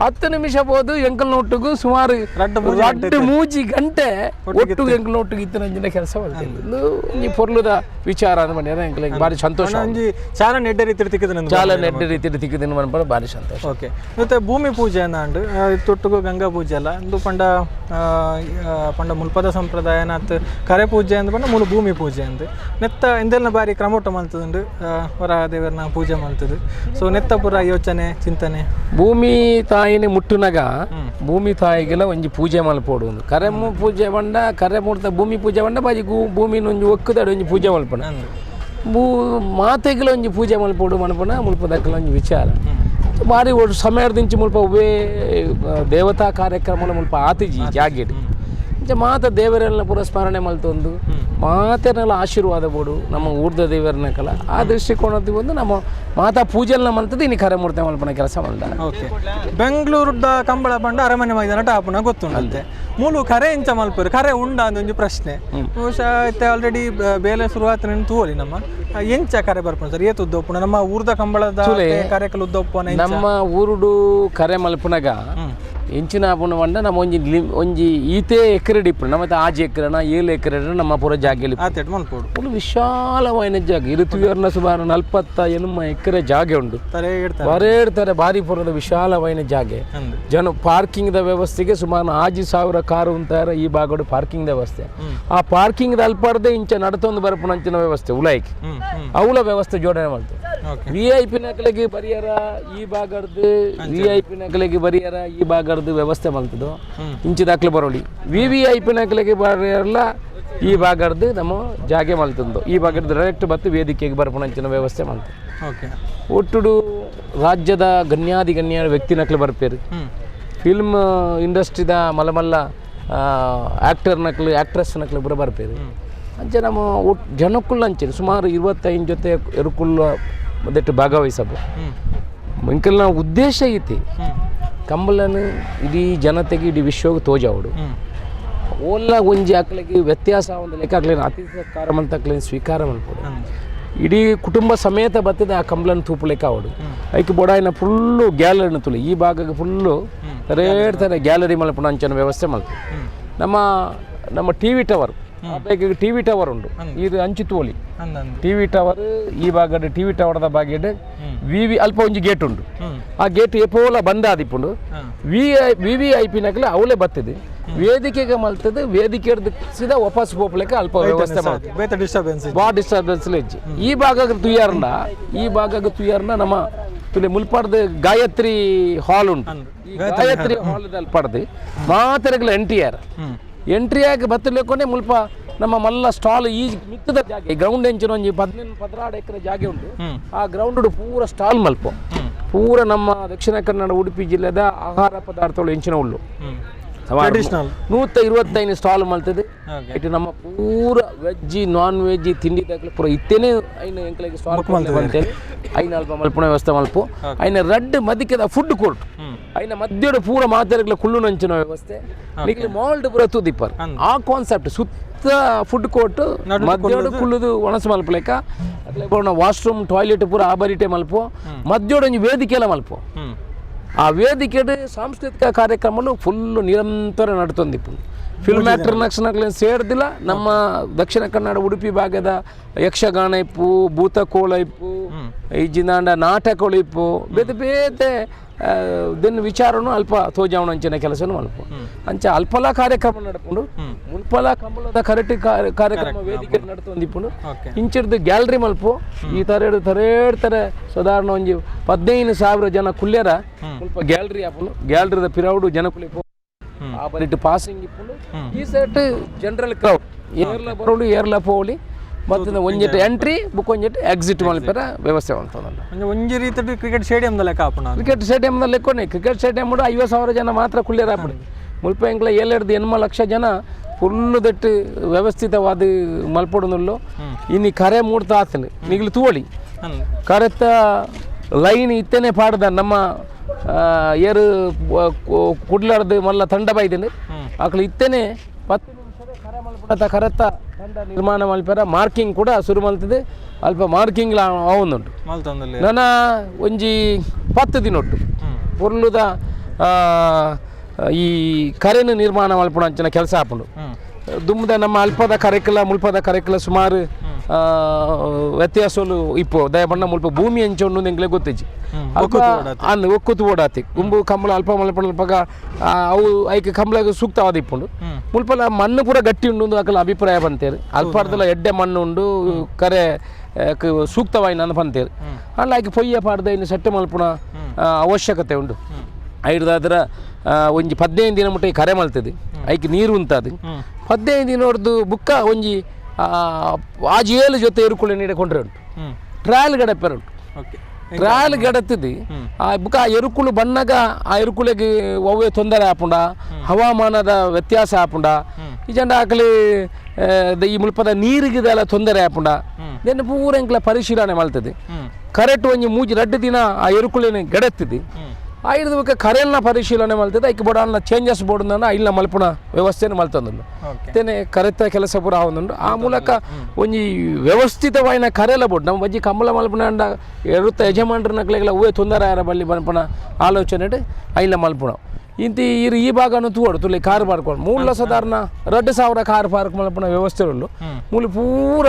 10 ನಿಮಿಷ ಹೋದು ಎಂಕಲ್ ನೋಟುಗು ಸುಮಾರು ರಡ್ಡು ಮೂಜಿ 2 ಮೂಜಿ ಗಂಟೆ ಒಟ್ಟು ಎಂಕಲ್ ನೋಟುಗು ಇತ್ತಿನಂಚಿನ ಕೆಲಸ ಮಾಡ್ತೇನೆ. ಇದು ಈ ಪೊರ್ಲುದ ವಿಚಾರ ಅಂತ ಬಂದೆ. ಎಂಕಲಿಗೆ ಭಾರಿ ಸಂತೋಷ. ಒಂಜಿ ಚಾಲನೆ ಎಡ್ಡೆ ರೀತಿ ತಿಕ್ಕಿದ. ಚಾಲನೆ ಎಡ್ಡೆ ರೀತಿಯಲ್ಲಿ ತಿಕ್ಕಿದಿನ ಮನ್ಪಡ ಭಾರಿ ಸಂತೋಷ. ಓಕೆ, ಮತ್ತೆ ಭೂಮಿ ಪೂಜೆ ಅಂದಾಂಡ್ ತೊಟ್ಟುಗು ಗಂಗಾ ಪೂಜೆ ಅಲ್ಲ ಇಂದು ಪಂಡ ಆ, ಆ, ಪಂಡ ಮುಲ್ಪದ ಸಂಪ್ರದಾಯನಾತ್ ಕರೆ ಪೂಜೆ ಅಂದ್ ಪಂಡ ಮೂಲು ಭೂಮಿ ಪೂಜೆ ಅಂದ್. ನೆತ್ತ ಎಂದೆಲ್ನ ಬಾರಿ ಕ್ರಮೋಟ ಮಲ್ತದುಂಡು, ವರ ದೇವರನ್ನ ಪೂಜೆ ಮಲ್ತದು. ಸೊ ನೆತ್ತ ಪೂರ ಯೋಚನೆ ಚಿಂತನೆ? ಭೂಮಿ ತಾಯಿని ಮುಟ್ಟುನಗ ಭೂಮಿ ತಾಯಿಗೆಲ್ಲ ಒಂಜಿ ಪೂಜೆ ಮಲ್ಪೋಡು. ಒಂದು ಕರೆ ಪೂಜೆ ಬಂಡ ಕರೆ ಮೂರ್ತ ಭೂಮಿ ಪೂಜೆ ಬಂಡ ಬಾಜಿ ಗೂ ಭೂಮಿನ ಒಂಜಿ ಒಕ್ಕುದಾಡು ಒಂಜಿ ಪೂಜೆ ಮಲ್ಪಣ. ಭೂ ಮಾತೆಗೆಲ ಒಂಜಿ ಪೂಜೆ ಮಲ್ಪೋಡು ಮನ್ಪುನ ಮುಲ್ಪ ದಕ್ಕಲ ಒಂಜಿ ವಿಚಾರ. ಬಾರಿ ಒಟ್ಟು ಸಮಯದಿಂಚಿ ಮುಲ್ಪ ಒವ್ವೇ ದೇವತಾ ಕಾರ್ಯಕ್ರಮ ಮುಲ್ಪ ಆತಿಜಿ ಜಾಗೆಡ್. ಇಂಚ ಮಾತ ದೇವರೆಲ್ಲ ಪೂರ ಸ್ಮರಣೆ ಮಲ್ತೊಂದು. ಮಾತೆರ್ನೆಲ್ಲ ಆಶೀರ್ವಾದ ಬೋಡು ನಮ್ಮ ಊರ್ದ ದೇವರನಕಲ ಆ ದೃಷ್ಟಿಕೋನದ ಬಂದು ನಮ್ಮ ಮಾತಾ ಪೂಜೆಲ್ಲ ಮಲ್ತದೆ ಇನ್ನು ಕರೆ ಮೂರ್ತಿ ಮಲ್ಪನ ಕೆಲಸ ಮಲ್ದ. ಓಕೆ, ಬೆಂಗಳೂರುದ ಕಂಬಳ ಪಂಡ ಅರಮನೆ ಮೈದಾನ ಟಾಪುನ ಗೊತ್ತುಂಡಂತೆ. ಮೂಲು ಕರೆ ಎಂಚ ಮಲ್ಪರು, ಕರೆ ಉಂಡ ಅಂತ ಒಂಜಿ ಪ್ರಶ್ನೆ. ಬಹುಶಃ ಇತ್ತೆ ಆಲ್ರೆಡಿ ಬೇಲೆ ಶುರುವಾತ ತೂವಲಿ ನಮ್ಮ ಎಂಚ ಕರೆ ಬರ್ಪುಂಡು ಸರ್, ಏತ್ ಉದ್ದ ಉಪ್ಪುಂಡು ನಮ್ಮ ಊರ್ದ ಕಂಬಳದ ಕರೆಕಲ್ ಉದ್ದ ಉಪ್ಪುನ? ನಮ್ಮ ಊರುಡು ಕರೆ ಮಲ್ಪುನಗ ಎಂಚಿನ ಆಪುಂಡು ಪಂಡ ನಮ್ಮ ಒಂಜಿ ಒಂಜಿ ಈತೇ ಎಕರೆ ಇಪ್ಪುಂಡು. ನಮ್ಮ ಆಜಿ ಎಕರೆನ 7 ಎಕರೆ ನಮ್ಮ ಪೂರ ಜಾಗೆಲಿ ಆತೇಟ್ ಮಲ್ಪೋಡು. ಒಂದು ವಿಶಾಲವಾದ ಜಾಗ ಇರುತ್ತುವರ್ನ ಸುಮಾರು 48 ಎಕರೆ ಜಾಗೆ ಉಂಡು. ತರೆ ಇಡ್ತಾರೆ. ಬಾರೇ ಇಡ್ತಾರೆ, ಭಾರಿ ಪೂರದ ವಿಶಾಲವಾದ ಜಾಗೆ. ಅಂದು. ಜನ ಪಾರ್ಕಿಂಗ್ the ವ್ಯವಸ್ಥೆಗೆ ಸುಮಾರು 5000 ಕಾರು ಅಂತಾರೆ ಈ ಭಾಗಡು ಪಾರ್ಕಿಂಗ್ the ವ್ಯವಸ್ಥೆ. ಆ ಪಾರ್ಕಿಂಗ್ the ಅಲ್ಪಾರ್ದೆ ಇಂಚ ನಡತೊಂದು ಬರಪುನಂಚಿನ ವ್ಯವಸ್ಥೆ ಉಲಾಯ್ಕೆ ಹ್ಮ್ ಹ್ಮ್ ಅವಳ ವ್ಯವಸ್ಥೆ ಜೋಡಣೆ ಮಾಡ್ತು. Okay. V I P ನಕಲಿಗೆ ಬರಿಯರ ಈ ಭಾಗರ್ದು, V I P ನಕಲಿಗೆ ಬರಿಯರ ಈ ಭಾಗರ್ದು ವ್ಯವಸ್ಥೆ ಮಲ್ತದು. ಇಂಚಿ ದಾಖಲೆ ಬರೋಳಿ V V I P ನಕಲಿಗೆ ಬರಿಯರಲ್ಲ ಈ ಭಾಗರ್ದು ನಮ್ಮ ಜಾಗೆ ಮಲ್ತಂದು ಈ ಭಾಗದ ಡೈರೆಕ್ಟ್ ಬತ್ತು ವೇದಿಕೆಗೆ ಬರ್ಪುನಂಚಿನ ವ್ಯವಸ್ಥೆ ಮಲ್ತು. ಓಕೆ. ಒಟ್ಟುಡು ರಾಜ್ಯದ ಗಣ್ಯಾದಿ ಗಣ್ಯ ವ್ಯಕ್ತಿ ನಕಲು ಬರ್ಪೇರು. ಫಿಲ್ಮ್ ಇಂಡಸ್ಟ್ರಿದ ಮಲ್ಲ ಮಲ್ಲ ಆ್ಯಕ್ಟರ್ ನಕಲು ಆ್ಯಕ್ಟ್ರೆಸ್ ನಕಲು ಪೂರ ಬರ್ಪೇರು. ಅಂಚೆ ನಮ್ಮ ಒಟ್ಟು ಜನಕ್ಕುಲ್ಲ ಅಂಚೆ ಸುಮಾರು 25 ಜೊತೆ ಎರುಕುಲ್ಲ ಮೊದಟ್ಟು ಭಾಗವಹಿಸಬ. ಎಂಕಲ್ನ ಉದ್ದೇಶ ಐತಿ ಕಂಬಳನ ಇಡೀ ಜನತೆಗೆ ಇಡೀ ವಿಶ್ವಕ್ಕೆ ತೋಜಾವಡು. ಓಲ್ಲ ಒಂಜಿ ಅಕ್ಲೆಗೆ ವ್ಯತ್ಯಾಸ ಒಂದು ಲೆಕ್ಕ ಅಕ್ಲೇನು ಅತಿಥಿ ಸತ್ಕಾರ ಅಂತ ಅಕ್ಲೇನು ಸ್ವೀಕಾರ ಮಲ್ಪೊಡು. ಇಡೀ ಕುಟುಂಬ ಸಮೇತ ಬರ್ತದೆ ಆ ಕಂಬಳನ ತೂಪುಲೆಕ್ಕ ಅವಡು. ಐಕ್ ಬೊಡಾಯಿನ ಫುಲ್ಲು ಗ್ಯಾಲರಿನ ತುಳಿ ಈ ಭಾಗಕ್ಕೆ ಫುಲ್ಲು ರೇಟ್ ತರ ಗ್ಯಾಲರಿ ಮಲ್ಪುನ ಅಂಚನ ವ್ಯವಸ್ಥೆ ಮಲ್ಪು. ನಮ್ಮ ನಮ್ಮ T V tower ಆ ಬೇಗ T V tower ಉಂಡು, ಇದು ಅಂಚು ತೋಲಿ. ಅಂದಂದು. T V tower ಈ ಭಾಗಡ್ ಟಿ ವಿ ಟವರ್ದ ಬಾಗೆಡ್ ವಿ ವಿ ಅಲ್ಪ ಒಂಜಿ ಗೇಟ್ ಉಂಡು. ಆ ಗೇಟ್ ಎಪೋಲ ಬಂದ ಆದಿಪ್ಪುಂಡು. V I V V I P ನಕಲೆ ಅವಲೇ ಬರ್ತದೆ ವೇದಿಕೆಗೆ ಮಲ್ತದೆ. ವೇದಿಕೆ ಸೀದಾ ವಾಪಸ್ ಪೋಪ್ಲೆಕ್ಕ ಅಲ್ಪ ವ್ಯವಸ್ಥೆ ಮಾಡ್ತದೆ. ಬೇತ ಡಿಸ್ಟರ್ಬೆನ್ಸ್. ಬಾ ಡಿಸ್ಟರ್ಬೆನ್ಸ್ ಇಜ್ಜಿ. ಈ ಭಾಗಕ್ಕೆ ತುಯ್ಯಾರ್ನ ಈ ಭಾಗಕ್ಕೆ ತುಯ್ಯಾರ್ನ ನಮ್ಮ ತುಲೆ ಮುಲ್ಪಾಡ್ದು ಗಾಯತ್ರಿ ಹಾಲ್ ಉಂಟು. ಈ ಗಾಯತ್ರಿ ಹಾಲ್ ಅಲ್ಪಾಡ್ದು ಮಾತೆರೆಗ್ಲ entry R entry ಆಗಿ ಬತ್ತಲೇಕೊನೆ ಮುಲ್ಪ ನಮ್ಮ ಮಲ್ಲ ಸ್ಟಾಲ್ ಈ ಮಿತ್ತದ ಜಾಗೆ ಗ್ರೌಂಡ್ ಎಂಚಿನ ಒಂಜಿ 15 16 ಎಕರೆ ಜಾಗೆ ಉಂಟು. ಆ ಗ್ರೌಂಡ್ ಪೂರ ಸ್ಟಾಲ್ ಮಲ್ಪ ಪೂರ ನಮ್ಮ ದಕ್ಷಿಣ ಕನ್ನಡ ಉಡುಪಿ ಜಿಲ್ಲೆದ ಆಹಾರ ಪದಾರ್ಥಗಳು ಎಂಚಿನ ಉಳ್ಳು ಟ್ರೆಡಿಷನಲ್ 125 ಸ್ಟಾಲ್ ಮಲ್ತದೆ. ಓಕೆ. ಇಟ್ಟು ನಮ್ಮ ಪೂರ veg non veg ತಿಂಡಿ ದಾಖಲೆ ಪೂರ ಇತ್ತೇನೆ ಐನ ಎಂಕಲೆಗೆ ಸ್ಟಾಲ್ ಅಂತೇಳಿ ಐನ ಅಲ್ಪ ಮಲ್ಪುನ ವ್ಯವಸ್ಥೆ ಮಲ್ಪು. ಐನ ರಡ್ಡ್ ಮದಿಕೆದ ಫುಡ್ ಕೋರ್ಟ್ ಐನ ಮಧ್ಯಡು ಪೂರ ಮಾತೆರೆಗ್ಲ ಕುಳ್ಳು ನಂಚಿನ ವ್ಯವಸ್ಥೆ ನಿಕ್ಲೆ ಮಾಲ್ಡ್ ಪೂರ ತೂದಿಪ್ಪರ್ ಆ ಕಾನ್ಸೆಪ್ಟ್ ಸುತ್ತ ಫುಡ್ ಕೋರ್ಟ್ ಮಧ್ಯಡು ಕುಳ್ಳುದು ಒಣಸು ಮಲ್ಪಲೇಕ ಅಕ್ಲೆ ವಾಶ್ರೂಮ್ ಟಾಯ್ಲೆಟ್ ಪೂರ ಆ ಬರಿಟೆ ಮಲ್ಪು. ಮಧ್ಯಡು ಒಂಜಿ ವೇದಿಕೆ ಎಲ್ಲ ಮಲ್ಪು. ಆ ವೇದಿಕೆಡ್ ಸಾಂಸ್ಕೃತಿಕ ಕಾರ್ಯಕ್ರಮలు ಫುಲ್ ನಿರಂತರ ನಡ್ತೊಂದು ఇప్పుడు. ಫಿಲ್ಮ್ ಆ್ಯಕ್ಟರ್ ನಕ್ಷನಕ್ಲೇನು ಸೇರ್ದಿಲ್ಲ. ನಮ್ಮ ದಕ್ಷಿಣ ಕನ್ನಡ ಉಡುಪಿ ಭಾಗದ ಯಕ್ಷಗಾನ ಇಪ್ಪು, ಭೂತಕೋಲ ಇಪ್ಪು, ಈ ಜಿಂದಾಂಡ ನಾಟಕಗಳು ಇಪ್ಪು, ಬೇತೆ ಬೇತೆ ದಿನ ವಿಚಾರನು ಅಲ್ಪ ತೋಜಾವಣ ಅಂಚಿನ ಕೆಲಸನು ಮಲ್ಪ. ಅಂಚ ಅಲ್ಪಲ ಕಾರ್ಯಕ್ರಮ ನಡ್ಕೊಂಡು ಮುಲ್ಪಲ ಕಂಬಳದ ಕರೆಕ್ಟ್ ಕಾರ್ಯಕ್ರಮ ವೇದಿಕೆ ನಡ್ತೊಂದು ಇಪ್ಪುಂಡು. ಓಕೆ. ಇಂಚಿಡ್ದು ಗ್ಯಾಲರಿ ಮಲ್ಪು. ಈ ಥರ ಹಿಡ್ದು ತರೇಡ್ತಾರೆ ಸಾಧಾರಣ ಒಂಜಿ 15,000 ಜನ ಕುಲ್ಯರ ಮುಲ್ಪ ಗ್ಯಾಲರಿ ಆಪುಂಡು. ಗ್ಯಾಲರಿದ ಪಿರೌಡು ಜನ ಕುಲಿಪು ಆ ಬರಿಟ್ ಪಾಸಿಂಗ್ ಇಪ್ಪುಂಡು. ಈ set general crowd ಏರ್ಲ ಬರೋಡು ಏರ್ಲ ಪೋಲಿ ಮತ್ತು ಒಂಜೆಟ್ ಎಂಟ್ರಿ ಬುಕ್ ಒಂಜೆಟ್ ಎಕ್ಸಿಟ್ ಮಲ್ಪೆರ ವ್ಯವಸ್ಥೆ ಉಂಟು. ಒಂಜಿ ಒಂಜಿ ರೀತಿಯ ಕ್ರಿಕೆಟ್ ಸ್ಟೇಡಿಯಂ ಲೆಕ್ಕ ಆಪುಂಡು. ಕ್ರಿಕೆಟ್ ಸ್ಟೇಡಿಯಂದ ಲೆಕ್ಕೊನೆ ಕ್ರಿಕೆಟ್ ಸ್ಟೇಡಿಯಂ 50,000 ಜನ ಮಾತ್ರ ಕುಲ್ಯರ ಆಪುಂಡು. ಮುಲ್ಪ ಎಂಕ್ಲ ಏಳೆಡ್ದು 8 ಲಕ್ಷ ಜನ ಫುಲ್ಲು ದಟ್ಟು ವ್ಯವಸ್ಥಿತವಾದ ಮಲ್ಪೊಡುನುಲ್ಲು. ಇನ್ನು ಕರೆ ಮೂಡ್ತಾ ಆತನು ನಿಗ್ಲು ತೂವಳಿ ಅಂದ್. ಕರೆತ್ತ ಲೈನ್ ಇತ್ತೇನೆ ಪಾಡ್ದ ನಮ್ಮ ಏರು ಕುಡ್ಲಾರ್ದು ಮಲ್ಲ ತಂಡ ಬೈದಿನಿ ಆಕಳು ಇತ್ತೇನೆ 10 ನಿಮಿಷದ ಕರೆ ಮಲ್ಪುನತ ಕರೆತ್ತ ತಂಡ ನಿರ್ಮಾಣ ಮಲ್ಪೆರ ಮಾರ್ಕಿಂಗ್ ಕೂಡ ಶುರು ಮಲ್ತದೆ. ಅಲ್ಪ ಮಾರ್ಕಿಂಗ್ ಆವೊಂದುಂಟು. ಮಲ್ತೊಂದುಲ್ಲೆರ್. ನನ ಒಂಜಿ 10 ದಿನೊಟ್ಟು ಪೊರ್ಲುದ ಈ ಕರೆನ ನಿರ್ಮಾಣ ಮಲ್ಪುನ ಅಂಚಿನ ಕೆಲಸ ಆಪುಂಡು. ದುಮ್ಮದ ನಮ್ಮ ಅಲ್ಪದ ಕರೆಕಲ ಮುಲ್ಪದ ಕರೆಕಲ ಸುಮಾರು ವ್ಯತ್ಯಾಸಲು ಇಪ್ಪು. ದಯಬಣ್ಣ ಮುಲ್ಪ ಭೂಮಿ ಅಂಚ ಉಂಡು ಎಂಕ್ಲೆ ಗೊತ್ತಿಜ್ಜಿ. ಅಲ್ಪ ಅಂದ್ ಒಕ್ಕುತು ಓಡಾತಿ ಗುಂಬು ಕಂಬಳ ಅಲ್ಪ ಮಲ್ಪ ಅಲ್ಪಗ ಅವು ಐಕ್ ಕಂಬಳಗ್ ಸೂಕ್ತವಾದ ಇಪ್ಪುಂಡು. ಮುಲ್ಪಲ ಮಣ್ಣು ಪೂರ ಗಟ್ಟಿ ಉಂಡು ಅಕಲ ಅಭಿಪ್ರಾಯ ಬಂತೇರು. ಅಲ್ಪಾರ್ದಲ ಎಡ್ಡೆ ಮಣ್ಣು ಉಂಡು ಕರೆ ಸೂಕ್ತವಾಯಿನ ಪಂತೇರು. ಅಲ್ಲ ಐಕ್ ಪೊಯ್ಯ ಪಾಡ್ದ ಇನ್ನು ಸೆಟ್ ಮಲ್ಪುನ ಅವಶ್ಯಕತೆ ಉಂಡು. ಐಡ್ದಾದ್ರ ಒಂಜಿ 15 ದಿನ ಮುಟ್ಟ ಈ ಕರೆ ಮಲ್ತದೆ. ಐಕ್ ನೀರು ಉಂತಾದು 15 ದಿನೊರ್ದು ಬುಕ್ಕ ಒಂಜಿ ಆಜಿ ಏಳು ಜೊತೆ ಎರುಕುಳೆ ನೀಡ ಕೊಂಡ್ರೆ ಉಂಟು. ಟ್ರಯಲ್ ಗಡಪೆರ್ ಉಂಟು. ಓಕೆ. ಟ್ರಯಲ್ ಗಡತಿದ್ದು ಆ ಬುಕ್ಕ ಆ ಎರುಕುಳು ಬಣ್ಣಗ ಆ ಎರುಕುಳೆಗೆ ಒವ್ವೆ ತೊಂದರೆ ಆಪುಂಡ, ಹವಾಮಾನದ ವ್ಯತ್ಯಾಸ ಆಪುಂಡ, ಈ ಜನ ಆಕಲಿ ಈ ಮುಲ್ಪದ ನೀರಿಗೆ ದಾಲ ತೊಂದರೆ ಆಪುಂಡ then ಪೂರ ಎಂಕ್ಲ ಪರಿಶೀಲನೆ ಮಲ್ತದೆ. ಕರೆಕ್ಟ್ ಒಂಜಿ ಮೂಜಿ ರಡ್ಡು ದಿನ ಆ ಎರುಕುಲೇನು ಗಡತ್ತಿದೆ. ಐದು ಬೊಕ್ಕ ಕರೆಲ್ನ ಪರಿಶೀಲನೆ ಮಲ್ತದೆ. ಐಕ್ ಬೋಡ ಚೇಂಜಸ್ ಬೋರ್ಡ್ ಇಲ್ಲ ಮಲ್ಪುನ ವ್ಯವಸ್ಥೆನ ಮಲ್ತೊಂದುಂಡು. ತೇನೆ ಕರೆತ ಕೆಲಸ ಪೂರ ಆವೊಂದುಂಡು. ಆ ಮೂಲಕ ಒಂಜಿ ವ್ಯವಸ್ಥಿತವಾಯಿನ ಕರೆಲ ಬೋರ್ಡ್ ನಮ್ಮ ಒಂಜಿ ಕಂಬಳ ಮಲ್ಪುನ ಅಂಡ ಎರುತ್ತ ಯಜಮಾನ್ರನಕ್ಲೆಗ್ಲ ಹೂವೆ ತೊಂದರೆ ಆರ ಬಲ್ಲಿ ಪನ್ಪುನ ಆಲೋಚನೆ ಐಲ ಮಲ್ಪುನ. ಇಂತಿ ಇರು ಈ ಭಾಗನು ತೂವಡು ತುಲೆ ಕಾರ್ ಪಾರ್ಕ್ ಮೂಲ ಸಾಧಾರಣ 2000 ಕಾರ್ ಪಾರ್ಕ್ ಮಲ್ಪುನ ವ್ಯವಸ್ಥೆ ಉಂಡು. ಮೂಲು ಪೂರ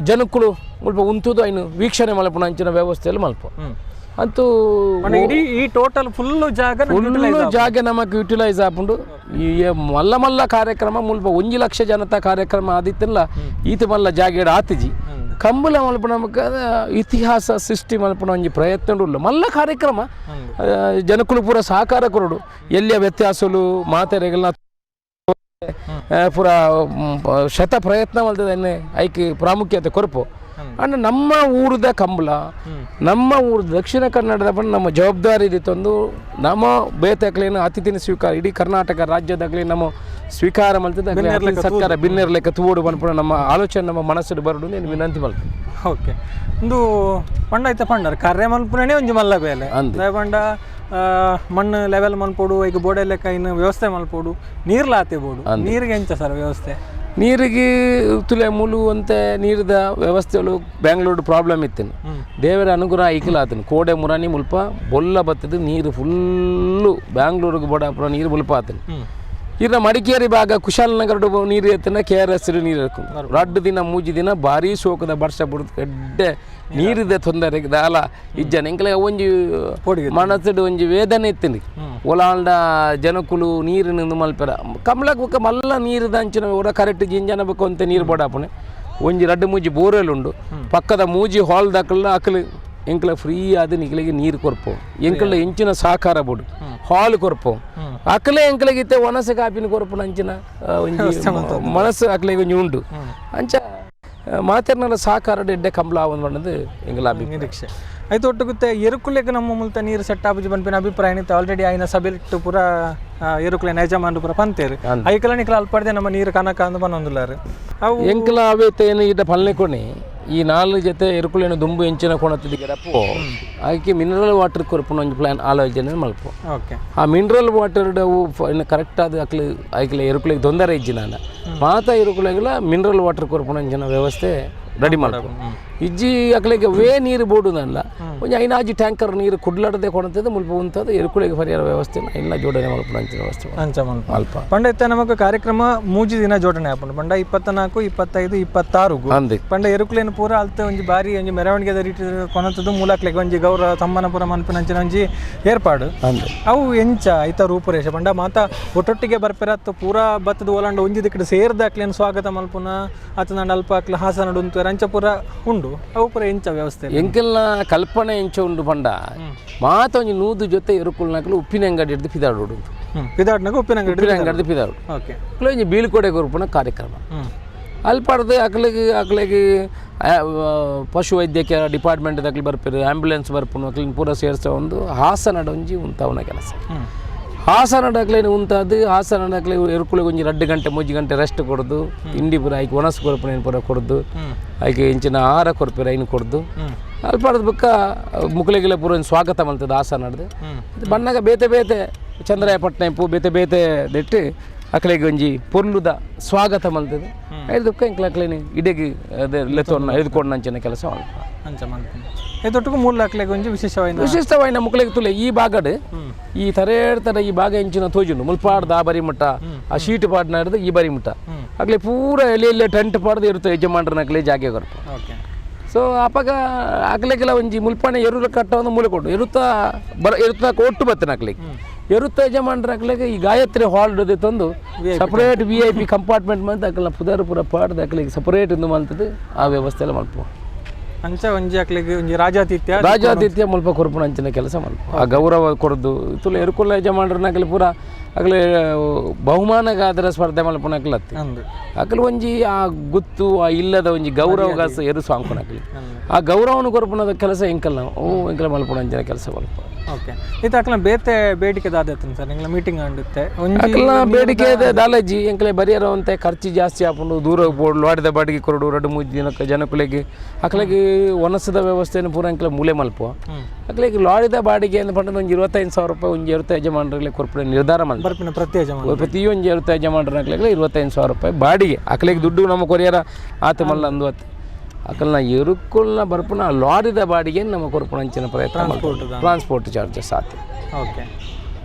ಜನಕ್ಕುಲು ಮುಲ್ಪ ಉಂತುದು ಐನು ವೀಕ್ಷಣೆ ಮಲ್ಪುನ ಅಂಚಿನ ವ್ಯವಸ್ಥೆಯಲ್ಲಿ ಮಲ್ಪ ಅಂತೂ ಇಡೀ ಈ ಟೋಟಲ್ ಫುಲ್ ಜಾಗ ಫುಲ್ ಜಾಗ ನಮಕ್ ಯುಟಿಲೈಸ್ ಆಪುಂಡು. ಈ ಮಲ್ಲ ಮಲ್ಲ ಕಾರ್ಯಕ್ರಮ ಮುಲ್ಪ 1 ಲಕ್ಷ ಜನತ ಕಾರ್ಯಕ್ರಮ ಆದಿತ್ತಿಲ್ಲ ಈತ ಮಲ್ಲ ಜಾಗೆಡ್ ಆತಿಜಿ. ಕಂಬಳ ಮಲ್ಪುನ ನಮಕ್ ಇತಿಹಾಸ ಸೃಷ್ಟಿ ಮಲ್ಪುನ ಒಂಜಿ ಪ್ರಯತ್ನ ಉಲ್ಲ ಮಲ್ಲ ಕಾರ್ಯಕ್ರಮ. ಜನಕುಲು ಪೂರ ಸಹಕಾರ ಕೊರಡು ಎಲ್ಲಿಯ ವ್ಯತ್ಯಾಸಲು ಮಾತೆರೆಗಲ್ನ ಪೂರ ಶತ ಪ್ರಯತ್ನ ಮಲ್ತದೆ ಐಕ್ ಪ್ರಾಮುಖ್ಯತೆ ಕೊರಪು. ಅಂಡ್ ನಮ್ಮ ಊರದ ಕಂಬಳ ನಮ್ಮ ಊರು ದಕ್ಷಿಣ ಕನ್ನಡದ ಬಂದು ನಮ್ಮ ಜವಾಬ್ದಾರಿ ಇದ್ದಿತ್ತೊಂದು ನಮ್ಮ ಬೇತಕ್ಲೇನು ಅತಿಥಿನ ಸ್ವೀಕಾರ ಇಡೀ ಕರ್ನಾಟಕ ರಾಜ್ಯದಾಗಲಿ ನಮ್ಮ ಸ್ವೀಕಾರ ಮಲ್ತದೆ ಸತ್ಕಾರ ಬಿನ್ನೆರ್ಲೆಕ್ಕ ತೂಡು ಪನ್ಪುನ ನಮ್ಮ ಆಲೋಚನೆ ನಮ್ಮ ಮನಸ್ಸು ಬರಡು నేను ವಿನಂತಿ ಮಲ್ತೆ. ಓಕೆ ಒಂದು ಪಂಡ ಐತೆ ಪಂಡರ್ ಕರ್ರೆ ಮಲ್ಪುನೇ ಒಂಜಿ ಮಲ್ಲ ಬೇಲೆ ಪಂಡ ಮಣ್ಣು ಲೆವೆಲ್ ಮಲ್ಪೋಡು ಈಗ ಬೋಡೆ ಲೆಕ್ಕ ಇನ್ನು ವ್ಯವಸ್ಥೆ ಮಲ್ಪೋಡು ನೀರ್ಲ ಆತೆ ಬೋಡು ನೀರಿಗೆ ಎಂಚ ಸರ್ ವ್ಯವಸ್ಥೆ? ನೀರಿಗೆ ತುಲೆ ಮುಲು ಅಂತ ನೀರಿದ ವ್ಯವಸ್ಥೆಗಳು ಬ್ಯಾಂಗ್ಳೂರು ಪ್ರಾಬ್ಲಮ್ ಇತ್ತೇನೆ. ದೇವರ ಅನುಗ್ರಹ ಐಕಲ ಆತನು ಕೋಡೆ ಮುರಾನಿ ಮುಲ್ಪ ಬೊಲ್ಲ ಬತ್ತದು ನೀರು ಫುಲ್ಲು ಬ್ಯಾಂಗ್ಳೂರಿಗೆ ಬೋಡ ನೀರು ಮುಲ್ಪ ಆತನು. ಇರ ಮಡಿಕೇರಿ ಭಾಗ ಕುಶಾಲನಗರ ನೀರು ಎತ್ತನ K R S ನೀರು ಇರ್ಕೊಂಡು ರಡ್ಡು ದಿನ ಮೂಜಿ ದಿನ ಭಾರೀ ಶೋಕದ ವರ್ಷ ಬುಡ್ದು ಎಡ್ಡೆ ನೀರಿದೆ ತೊಂದರೆ ದಾಲ ಇಜ್ಜನ ಎಂಕಲೆ ಒಂಜಿ ಮನಸ್ಸುಡು ಒಂಜಿ ವೇದನೆ ಇತ್ತಿನಿ. ಒಲಾಂಡ ಜನಕುಲು ನೀರಿನ ಮಲ್ಪೆರ ಕಮಲಕ್ಕೆ ಬೊಕ್ಕ ಮಲ್ಲ ನೀರುದ ಅಂಚಿನ ಒರ ಕರೆಕ್ಟ್ ಜಿಂಜನ ಬೊಕ್ಕ ಒಂತೆ ನೀರು ಬೋಡಾಪುಣೆ ಒಂಜಿ ರಡ್ಡು ಮೂಜಿ ಬೋರ್ವೆಲ್ ಉಂಡು ಪಕ್ಕದ ಮೂಜಿ ಹಾಲ್ ದಾಕಲ್ಲ ಅಕಲು ಎಂಕಲ ಫ್ರೀ ಆದ ನಿಕಲಿಗೆ ನೀರು ಕೊರ್ಪು ಎಂಕಲ ಎಂಚಿನ ಸಹಕಾರ ಬೋಡು ಹಾಲ್ ಕೊರ್ಪು ಅಕಲೆ ಎಂಕಲಿಗೆ ಇತ್ತೆ ವನಸೆ ಕಾಪಿನ ಕೊರ್ಪುನ ಅಂಚಿನ ಒಂಜಿ ಮನಸ್ಸು ಅಕಲೆಗೆ ಒಂಜಿ ಉಂಡು ಅಂಚ ಮಾತೆರ್ನಲ ಸಹಕಾರ ಎಡ್ಡೆ ಕಂಬಳ ಆವೊಂದು ಎಂಕಲ ಅಭಿಪ್ರಾಯ. ನಿರೀಕ್ಷೆ ಆಯ್ತು ಒಟ್ಟುಗುತ್ತೆ ಎರುಕುಲೆಗ್ ನಮ್ಮ ಮುಲ್ತ ನೀರು ಸೆಟ್ ಆಪುಜಿ ಪನ್ಪಿನ ಅಭಿಪ್ರಾಯ ಇತ್ತು ಆಲ್ರೆಡಿ ಆಯ್ನ ಸಭೆಲಿಟ್ಟು ಪೂರ ಎರುಕುಲೆ ಯಜಮಾನ್ರು ಪೂರ ಪಂತೇರು ಐಕಲ ನಿಕಲ ಅಲ್ಪಡ್ದೆ ನಮ್ಮ ನೀರು ಕನಕ ಅಂದ್ ಪನೊಂದುಲ್ಲಾರು ಅವು ಎಂಕಲ ಅವೇತ ಏನು ಇದ ಪಲ್ನೆ ಕೊಣಿ ಈ ನಾಲ್ ಜೊತೆ ಎರುಕುಲೇನು ದುಂಬು ಎಂಚಿನ ಕೊಣತಿಗೆ ಆಕೆ ಮಿನರಲ್ ವಾಟರ್ ಕೊರ್ಪುನ ಒಂಜಿ ಪ್ಲಾನ್ ಆಲೋಚನೆ ಮಲ್ಪು. ಓಕೆ ಆ ಮಿನರಲ್ ವಾಟರ್ ಅವು ಕರೆಕ್ಟ್ ಆದ ಅಕ್ಲು ಐಕ್ಲೆ ಎರುಕುಲೆಗ್ ತೊಂದರೆ ಇಜ್ಜಿ ನಾನ ಮಾತ ಎರುಕುಲೆಗ್ಲ ಮಿನರಲ್ ವಾಟರ್ ಕೊರ್ಪುನ ಅಂಚಿನ ವ್ಯವಸ್ಥೆ ರೆಡಿ ಮಲ್ಪು. ಇಜ್ಜಿ ಅಕ್ಲೆಗೆ ವೇ ನೀರು ಬೋಡುದಲ್ಲ ಒಂಜಿ ಐನಾಜಿ ಟ್ಯಾಂಕರ್ ನೀರು ಕುಡ್ಲಾಡದೆ ಕೊಣತದೆ ಮುಲ್ಪ ಉಂತದ ಎರುಕುಲೆಗೆ ಪರಿಹಾರ ವ್ಯವಸ್ಥೆ ಇಲ್ಲ ಜೋಡಣೆ ಮಲ್ಪುನ ಅಂಚಿನ ವ್ಯವಸ್ಥೆ ಅಂಚ ಮಲ್ಪ ಅಲ್ಪ. ಪಂಡ ಇತ್ತೆ ನಮಕ್ ಕಾರ್ಯಕ್ರಮ ಮೂಜಿ ದಿನ ಜೋಡಣೆ ಆಪುಂಡು ಪಂಡ 24 25 26 ಅಂದ್ ಪಂಡ ಎರುಕುಲೇನು ಪೂರ ಅಲ್ತ ಒಂಜಿ ಬಾರಿ ಒಂಜಿ ಮೆರವಣಿಗೆದ ರೀತಿ ಕೊನತದ್ದು ಮೂಲಕ್ಲೆಗ್ ಒಂಜಿ ಗೌರವ ಸಮ್ಮಾನ ಪೂರ ಮನ್ಪುನ ಅಂಚಿನ ಒಂಜಿ ಏರ್ಪಾಡು ಅಂದ್ ಅವು ಎಂಚ ಐತ ರೂಪುರೇಷೆ ಪಂಡ ಮಾತ ಒಟ್ಟೊಟ್ಟಿಗೆ ಬರ್ಪೆರತ್ತು ಪೂರಾ ಬತ್ತದ ಓಲಾಂಡ ಒಂಜಿ ದಿಕ್ಕಡ್ ಸೇರ್ದ ಅಕ್ಲೇನು ಸ್ವಾಗತ ಮಲ್ಪುನ ಅತನಾಂಡ ಅಲ್ಪ ಅಕ್ಲ ಹಾಸನ ಉಂತು ಅಂಚ ಪೂರ ಉಂಡು ಅವು ಪೂರ ಎಂಚ ವ್ಯವಸ್ಥೆ ಎಂಕೆಲ್ನ ಕಲ್ಪನೆ ಎಂಚ ಉಂಡು ಪಂಡ ಮಾತ ಒಂಜಿ ನೂದು ಜೊತೆ ಎರುಕುಲ್ನಕಲು ಉಪ್ಪಿನ ಅಂಗಡಿ ಹಿಡ್ದು ಪಿದಾಡು ಪಿದಾಡ್ನಾಗ ಉಪ್ಪಿನ ಅಂಗಡಿ ಉಪ್ಪಿನ ಅಂಗಡಿ ಪಿದಾಡು ಓಕೆ ಅಕ್ಲು ಒಂಜಿ ಬೀಳ್ಕೊಡೆ ಕೊರ್ಪುನ ಕಾರ್ಯಕ್ರಮ ಅಲ್ಪಾಡ್ದು ಅಕ್ಲಿಗೆ ಅಕ್ಲಿಗೆ ಪಶು ವೈದ್ಯಕೀಯ ಡಿಪಾರ್ಟ್ಮೆಂಟ್ ಅಕ್ಲಿ ಬರ್ಪಿರು ಆಂಬ್ಯುಲೆನ್ಸ್ ಬರ್ಪುನು ಅಕ್ಲಿನ ಪೂರ ಸೇರ್ಸ ಒಂದು ಹಾಸನಡ ಒಂಜಿ ಉಂತಾವನ ಕೆಲಸ. ಹಾಸನಡ ಅಕ್ಲೇನು ಉಂತಾದು ಹಾಸನಡ ಅಕ್ಲೆ ಎರುಕುಲಿಗೆ ಒಂಜಿ 2 ಗಂಟೆ 3 ಗಂಟೆ ರೆಸ್ಟ್ ಕೊಡ್ದು ತಿಂಡಿ ಪೂರ ಐಕ್ ಒಣಸು ಕೊರ್ಪುನ ಏನು ಪೂರ ಕೊಡ್ದು ಐಕೆ ಇಂಚಿನ ಆಹಾರ ಕೊರ್ಪಿರ ಐನು ಕೊಡ್ದು ಅಲ್ಪಾಡ್ದು ಬೊಕ್ಕ ಮುಕ್ಲೆಗಿಲ ಪೂರ ಒಂಜಿ ಸ್ವಾಗತ ಮಲ್ತದ ಹಾಸನಡ್ದು ಬಣ್ಣಗ ಬೇತೆ ಬೇತೆ ಚಂದ್ರಾಯಪಟ್ಟಣ ಬೇತೆ ಬೇತೆ ದೆಟ್ಟು ಅಕ್ಲೆಗೆ ಒಂಜಿ ಪೊರ್ಲುದ ಸ್ವಾಗತ ಮಲ್ತದೆ ಐದು ಎಂಕ್ಲ ಅಕ್ಲೇನಿ ಇಡೆಗೆ ಅದೇ ಲೆತ್ತೊನ್ನ ಎದ್ಕೊಂಡು ಅಂಚಿನ ಕೆಲಸ ಮಲ್ಪ ಅಂಚ ಮಲ್ಪುನ ಐತೊಟ್ಟಿಗೆ ಮೂಲ ಅಕ್ಲೆಗ್ ಒಂಜಿ ವಿಶೇಷವಾಯಿನ ವಿಶಿಷ್ಟವಾಯಿನ ಮುಕ್ಲೆಗ್ ತುಲೆ ಈ ಭಾಗಡ್ ಈ ತರೇಡ್ತರ ಈ ಭಾಗ ಎಂಚಿನ ತೋಜುಂಡು ಮುಲ್ಪಾಡ್ದ ಆ ಬರಿ ಮುಟ್ಟ ಆ ಶೀಟ್ ಪಾಡ್ನ ಹಿಡ್ದು ಈ ಬರಿ ಮುಟ್ಟ ಅಕ್ಲೆ ಪೂರ ಎಲ್ಲಿ ಎಲ್ಲೆ ಟೆಂಟ್ ಪಾಡ್ದು ಇರುತ್ತೆ ಯಜಮಾನ್ರನ ಅಕ್ಲೆ ಜಾಗೆ ಕೊರ್ಪ. ಓಕೆ ಸೊ ಅಪಗ ಅಕ್ಲೆಗೆಲ್ಲ ಒಂಜಿ ಮುಲ್ಪಾನೆ ಎರುಲ ಕಟ್ಟವನ್ನು ಮೂಲೆ ಕೊಟ್ಟು ಎರುತ್ತ ಬರ ಎರುತ್ತ ಒಟ್ಟು ಬತ್ತನ ಅಕ್ಲೆಗೆ ಎರುತ್ತ ಯಜಮಾನ್ರ ಅಕ್ಲೆಗೆ ಈ ಗಾಯತ್ರಿ ಹಾಲ್ ತಂದು separate V I P compartment ಮಂತ್ ಅಕ್ಲ ಪುದರ್ ಪೂರ ಪಾಡ್ದು ಅಕ್ಲೆಗೆ ಸಪರೇಟ್ ಇಂದು ಮಲ್ತದ್ದು ಆ ವ್ಯವಸ್ಥೆ ಎಲ್ಲ ಮಲ್ಪ. ಅಂಚ ಒಂಜಿ ಅಕ್ಲೆಗ್ ಒಂಜಿ ರಾಜಾತಿಥ್ಯ. ರಾಜಾತಿಥ್ಯ ಮುಲ್ಪ ಕೊರ್ಪುನ ಅಂಚಿನ ಕೆಲಸ ಮಲ್ಪ, ಆ ಗೌರವ ಕೊರ್ದು. ತುಳು ಎರುಕುಲ ಯಜಮಾನ್ರನಕಲು ಪೂರ ಅಗಲೆ ಬಹುಮಾನಗಾದ್ರ ಸ್ಪರ್ಧೆ ಮಲ್ಪುನಕಲತ್ತಿ. ಅಕಲು ಒಂಜಿ ಆ ಗುತ್ತು, ಆ ಇಲ್ಲದ ಒಂಜಿ ಗೌರವಗಾಸ ಎರು ಸಾಂಕುನಕಲು. ಆ ಗೌರವನು ಕೊರ್ಪುನದ ಕೆಲಸ ಎಂಕಲ್ನ ಓ ಎಂಕಲ ಮಲ್ಪುನ ಅಂಚಿನ ಕೆಲಸ ಮಲ್ಪ. ಓಕೆ, ಇತ್ತೆ ಅಕ್ಲ ಬೇತೆ ಬೇಡಿಕೆ ದಾದತ್ನ ಸರ್? ನಿಂಗ್ಲ ಮೀಟಿಂಗ್ ಅಂಡುತ್ತೆ ಒಂಜಿ. ಅಕಲ್ನ ಬೇಡಿಕೆ ದಾಲಜ್ಜಿ, ಎಂಕಲೆ ಬರಿಯರ ಅಂತೆ ಖರ್ಚು ಜಾಸ್ತಿ ಆಪುಂಡು, ದೂರ ಬೋಡ್ಲು ಆಡಿದ ಬಾಡಿಗೆ ಕೊರಡು ಎರಡು ಮೂಜಿ ದಿನಕ್ಕೆ ಜನಕುಲೆಗೆ ಅಕ್ಲೆಗೆ ವನಸದ ವ್ಯವಸ್ಥೆಯನ್ನು ಪೂರ ಎಂಕಲೆ ಮೂಲೆ ಮಲ್ಪ. ಅಕ್ಲೆಗೆ ಲಾರಿದ ಬಾಡಿಗೆ ಅಂತ ಪಂಡ ಒಂಜಿ 25,000 ರೂಪಾಯಿ ಒಂಜಿ ಎರುತ್ತ ಯಜಮಾನರಿಗೆ ಕೊರ್ಪುನ ನಿರ್ಧಾರ ಮಲ್ಪ. ಬರ್ಪಿನ ಪ್ರತಿ ಯಜಮಾನ ಪ್ರತಿಯೊಂದು ಎರುತ್ತ ಯಜಮಾನರಕ್ಲೆಗೆ 25,000 ರೂಪಾಯಿ ಬಾಡಿಗೆ. ಅಕ್ಲೆಗೆ ದುಡ್ಡು ನಮ್ಮ ಕೊರಿಯರ ಆತ ಮಲ್ಲ ಅಂದು ಅತ್ ಅಕಲ್ನ ಎರುಕುಲ್ನ ಬರ್ಪುನ ಲಾರಿದ ಬಾಡಿಗೆ ನಮ್ಮ ಕೊರ್ಪುನ ಅಂಚಿನ ಪ್ರಯತ್ನ, ಟ್ರಾನ್ಸ್ಪೋರ್ಟ್ ಚಾರ್ಜಸ್ ಆತ. ಓಕೆ,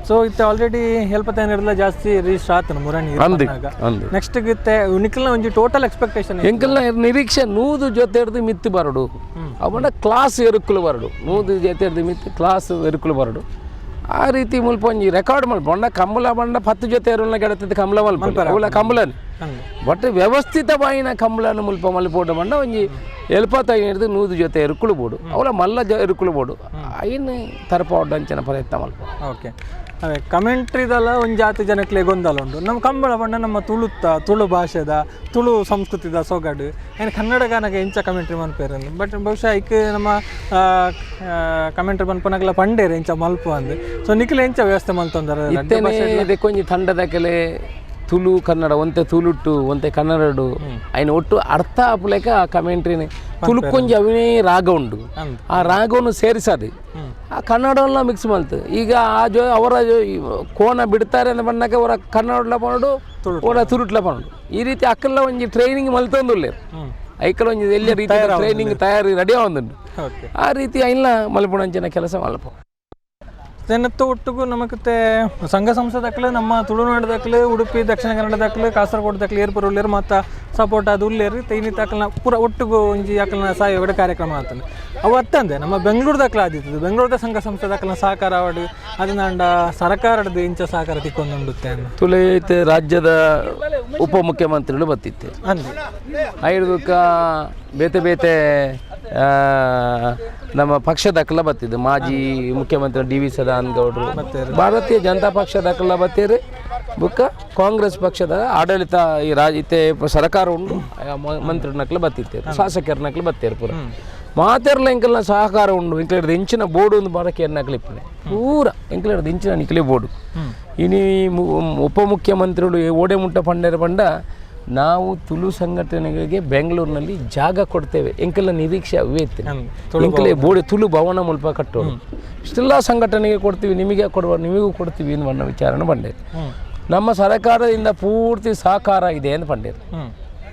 ಸೊ ಇತ್ತೆ ಆಲ್ರೆಡಿ ಎಲ್ಪತ್ತೈನರ್ಲ ಜಾಸ್ತಿ ರಿಜಿಸ್ಟರ್ ಆತನ ಮುರಣಿ. ಅಂದು ಅಂದು. ನೆಕ್ಸ್ಟ್ ಇತ್ತೆ ನಿಖಲ್ನ ಒಂಜಿ ಟೋಟಲ್ ಎಕ್ಸ್ಪೆಕ್ಟೇಷನ್? ಎಂಕಲ್ನ ನಿರೀಕ್ಷೆ 100 ಜೊತೆ ಹಿಡ್ದು ಮಿತ್ತು ಬರಡು, ಅವನ ಕ್ಲಾಸ್ ಎರುಕುಲು ಬರಡು. 100 ಜೊತೆ ಹಿಡ್ದು ಮಿತ್ತು ಕ್ಲಾಸ್ ಎರುಕುಲು ಬರಡು. ಆ ರೀತಿ ಮುಲ್ಪ ಒಂಜಿ ರೆಕಾರ್ಡ್ ಮಲ್ಪ. ಬಣ್ಣ ಕಂಬಳ ಬಣ್ಣ 10 ಜೊತೆ ಎರುಲ್ನ ಗೆಡತದ ಕಂಬಳ ಮಲ್ಪ, ಅವಳ ಕಂಬಳನ್ ಬಟ್ ವ್ಯವಸ್ಥಿತವಾಯಿನ ಕಂಬಳನ ಮುಲ್ಪ ಮಲ್ಪೋಟ ಬಣ್ಣ ಒಂಜಿ ಎಲ್ಪತ್ತೈದು 100 ಜೊತೆ ಎರುಕುಲು ಬೋಡು, ಅವಳ ಮಲ್ಲ ಎರುಕುಲು ಬೋಡು, ಐನ್ ತರಪೋಡ್ ಅಂಚಿನ ಪ್ರಯತ್ನ ಮಲ್ಪ. ಓಕೆ, ಅದೇ ಕಮೆಂಟ್ರಿದಲ್ಲ ಒಂದು ಜಾತಿ ಜನಕ್ಲೆ ಗೊಂದಲ ಉಂಟು. ನಮ್ಮ ಕಂಬಳ ಬಣ್ಣ ನಮ್ಮ ತುಳುತ್ತ ತುಳು ಭಾಷೆದ ತುಳು ಸಂಸ್ಕೃತಿದ ಸೊಗಡು. ಏನು ಕನ್ನಡಗಾನಗ ಎಂಚ ಕಮೆಂಟ್ರಿ ಮನ್ಪೇರಂದು. ಬಟ್ ಬಹುಶಃ ಐಕ್ ನಮ್ಮ ಕಮೆಂಟ್ರಿ ಮನ್ಪನಗಲ ಪಂಡೇರು ಎಂಚ ಮಲ್ಪ ಅಂದು. ಸೊ ನಿಖಿಲ್ ಎಂಚ ವ್ಯವಸ್ಥೆ ಮಲ್ತೊಂದಾರ? ಇತ್ತೇನೆ ಇದಕ್ಕೊಂಜಿ ತಂಡದ ಕೆಲೆ ತುಳು ಕನ್ನಡ ಒಂತೆ ತುಳುಟ್ಟು ಒಂತೆ ಕನ್ನಡಡು ఆయన ಒಟ್ಟು ಅರ್ಥ ಆಪುಲೆಕ ಆ ಕಮೆಂಟ್ರಿని ತುಳುಕೊಂಜಿ ಅವನೇ ರಾಗ ಉಂಡು, ಆ ರಾಗವನ್ನು ಸೇರಿಸದು ಆ ಕನ್ನಡವನ್ನ ಮಿಕ್ಸ್ ಮಲ್ತು. ಈಗ ಆ ಜೋ ಅವರ ಜೋ ಈ ಕೋನ ಬಿಡ್ತಾರೆ ಅಂತ ಬಂದಾಗ ಅವರ ಕನ್ನಡಲ ಪನಡು, ಅವರ ತುಳುಟ್ಲ ಪನಡು, ಈ ರೀತಿ ಅಕ್ಕಲ್ಲ ಒಂಜಿ ಟ್ರೈನಿಂಗ್ ಮಲ್ತೊಂದುಲ್ಲೇರು. ಐಕಲ ಒಂಜಿ ಎಲ್ಲ ರೀತಿ ಟ್ರೈನಿಂಗ್ ತಯಾರಿ ರೆಡಿ ಆವೊಂದುಂಡು. ಆ ರೀತಿ ಐನ್ಲ ಮಲ್ಪುಣಂಚಿನ ಕೆಲಸ ಮಲ್ಪ. ತೆನ್ನತ್ತ ಒಟ್ಟಿಗೂ ನಮಕತ್ತೆ ಸಂಘ ಸಂಸ್ಥೆ ನಮ್ಮ ತುಳುನಾಡು ದಾಖಲೆ, ಉಡುಪಿ ದಕ್ಷಿಣ ಕನ್ನಡ ದಾಖಲೆ, ಕಾಸರಗೋಡು ದಾಖಲೆ, ಏರ್ಪುರ ಉಳ್ಳೇರು ಮತ್ತು ಸಪೋರ್ಟ್ ಅದು ಉಳ್ಳೇರು. ತೈನಿ ತಾಕಲ್ನ ಪೂರ ಒಟ್ಟಿಗೂ ಒಂಜಿ ಅಕಲ್ನ ಸಹಯೋಗದ ಕಾರ್ಯಕ್ರಮ ಆಗ್ತದೆ. ಅವು ಅತ್ತಂದೆ ನಮ್ಮ ಬೆಂಗಳೂರು ದಾಖಲೆ ಆದಿತ್ತದು, ಬೆಂಗಳೂರದ ಸಂಘ ಸಂಸ್ಥೆ ದಾಖಲ ಸಹಕಾರ ಆವಡು ಅದನ್ನ ಸರ್ಕಾರದ ಇಂಚ ಸಹಕಾರ ತಿಕ್ಕೊಂಡುಂಡುತ್ತೆ ಅನ್ನ. ತುಳೈತೆ ರಾಜ್ಯದ ಉಪಮುಖ್ಯಮಂತ್ರಿಗಳು ಬತ್ತಿತ್ತೆ. ಅಂದೆ. ಐದುಕ್ಕ ಬೇತೆ ಬೇತೆ ನಮ್ಮ ಪಕ್ಷದ ಬತ್ತಿದ್ದು, ಮಾಜಿ ಮುಖ್ಯಮಂತ್ರಿ ಡಿ ವಿ ಸದಾನಂದ ಗೌಡರು ಭಾರತೀಯ ಜನತಾ ಪಕ್ಷದ ಬತ್ತೀರಿ, ಬುಕ್ಕ ಕಾಂಗ್ರೆಸ್ ಪಕ್ಷದ ಆಡಳಿತ ಈ ರಾಜ ಇತ್ತೆ ಸರ್ಕಾರ ಉಂಡು ಮಂತ್ರಿನಕ್ಲ ಬತ್ತಿತ್ತೇರು, ಶಾಸಕರನಕ್ಲ ಬತ್ತೀರು. ಪೂರ ಮಾತೆರ್ಲ ಎಂಕಲ್ನ ಸಹಕಾರ ಉಂಡು. ಎಂಕ್ಲೆಡ್ದು ಇಂಚಿನ ಬೋರ್ಡು ಒಂದು ಬರಕ್ಕೆ ಎನ್ನಕ್ಲ ಇಪ್ಪನೆ ಪೂರ ಎಂಕ್ಲೆಡ್ದು ಇಂಚಿನ ನಿಕ್ಲೆ ಬೋರ್ಡು. ಇನಿ ಉಪಮುಖ್ಯಮಂತ್ರಿಗಳು ಓಡೆ ಮುಟ್ಟ ಪಂಡೇರ ಪಂಡ ನಾವು ತುಳು ಸಂಘಟನೆಗಳಿಗೆ ಬೆಂಗಳೂರಿನಲ್ಲಿ ಜಾಗ ಕೊಡ್ತೇವೆ. ಎಂಕೆಲ್ಲ ನಿರೀಕ್ಷೆ ಅವೇ ಇತ್ತು. ಎಂಕಲೆ ಬೋಡಿ ತುಳು ಭವನ ಮುಲ್ಪ ಕಟ್ಟೋದು, ಇಷ್ಟೆಲ್ಲ ಸಂಘಟನೆಗೆ ಕೊಡ್ತೀವಿ, ನಿಮಗೆ ಕೊಡುವ ನಿಮಗೂ ಕೊಡ್ತೀವಿ ಅನ್ನೋ ವಿಚಾರನ ಬಂಡೇರು. ನಮ್ಮ ಸರ್ಕಾರದಿಂದ ಪೂರ್ತಿ ಸಹಕಾರ ಇದೆ ಅಂತ ಪಂಡೇರು.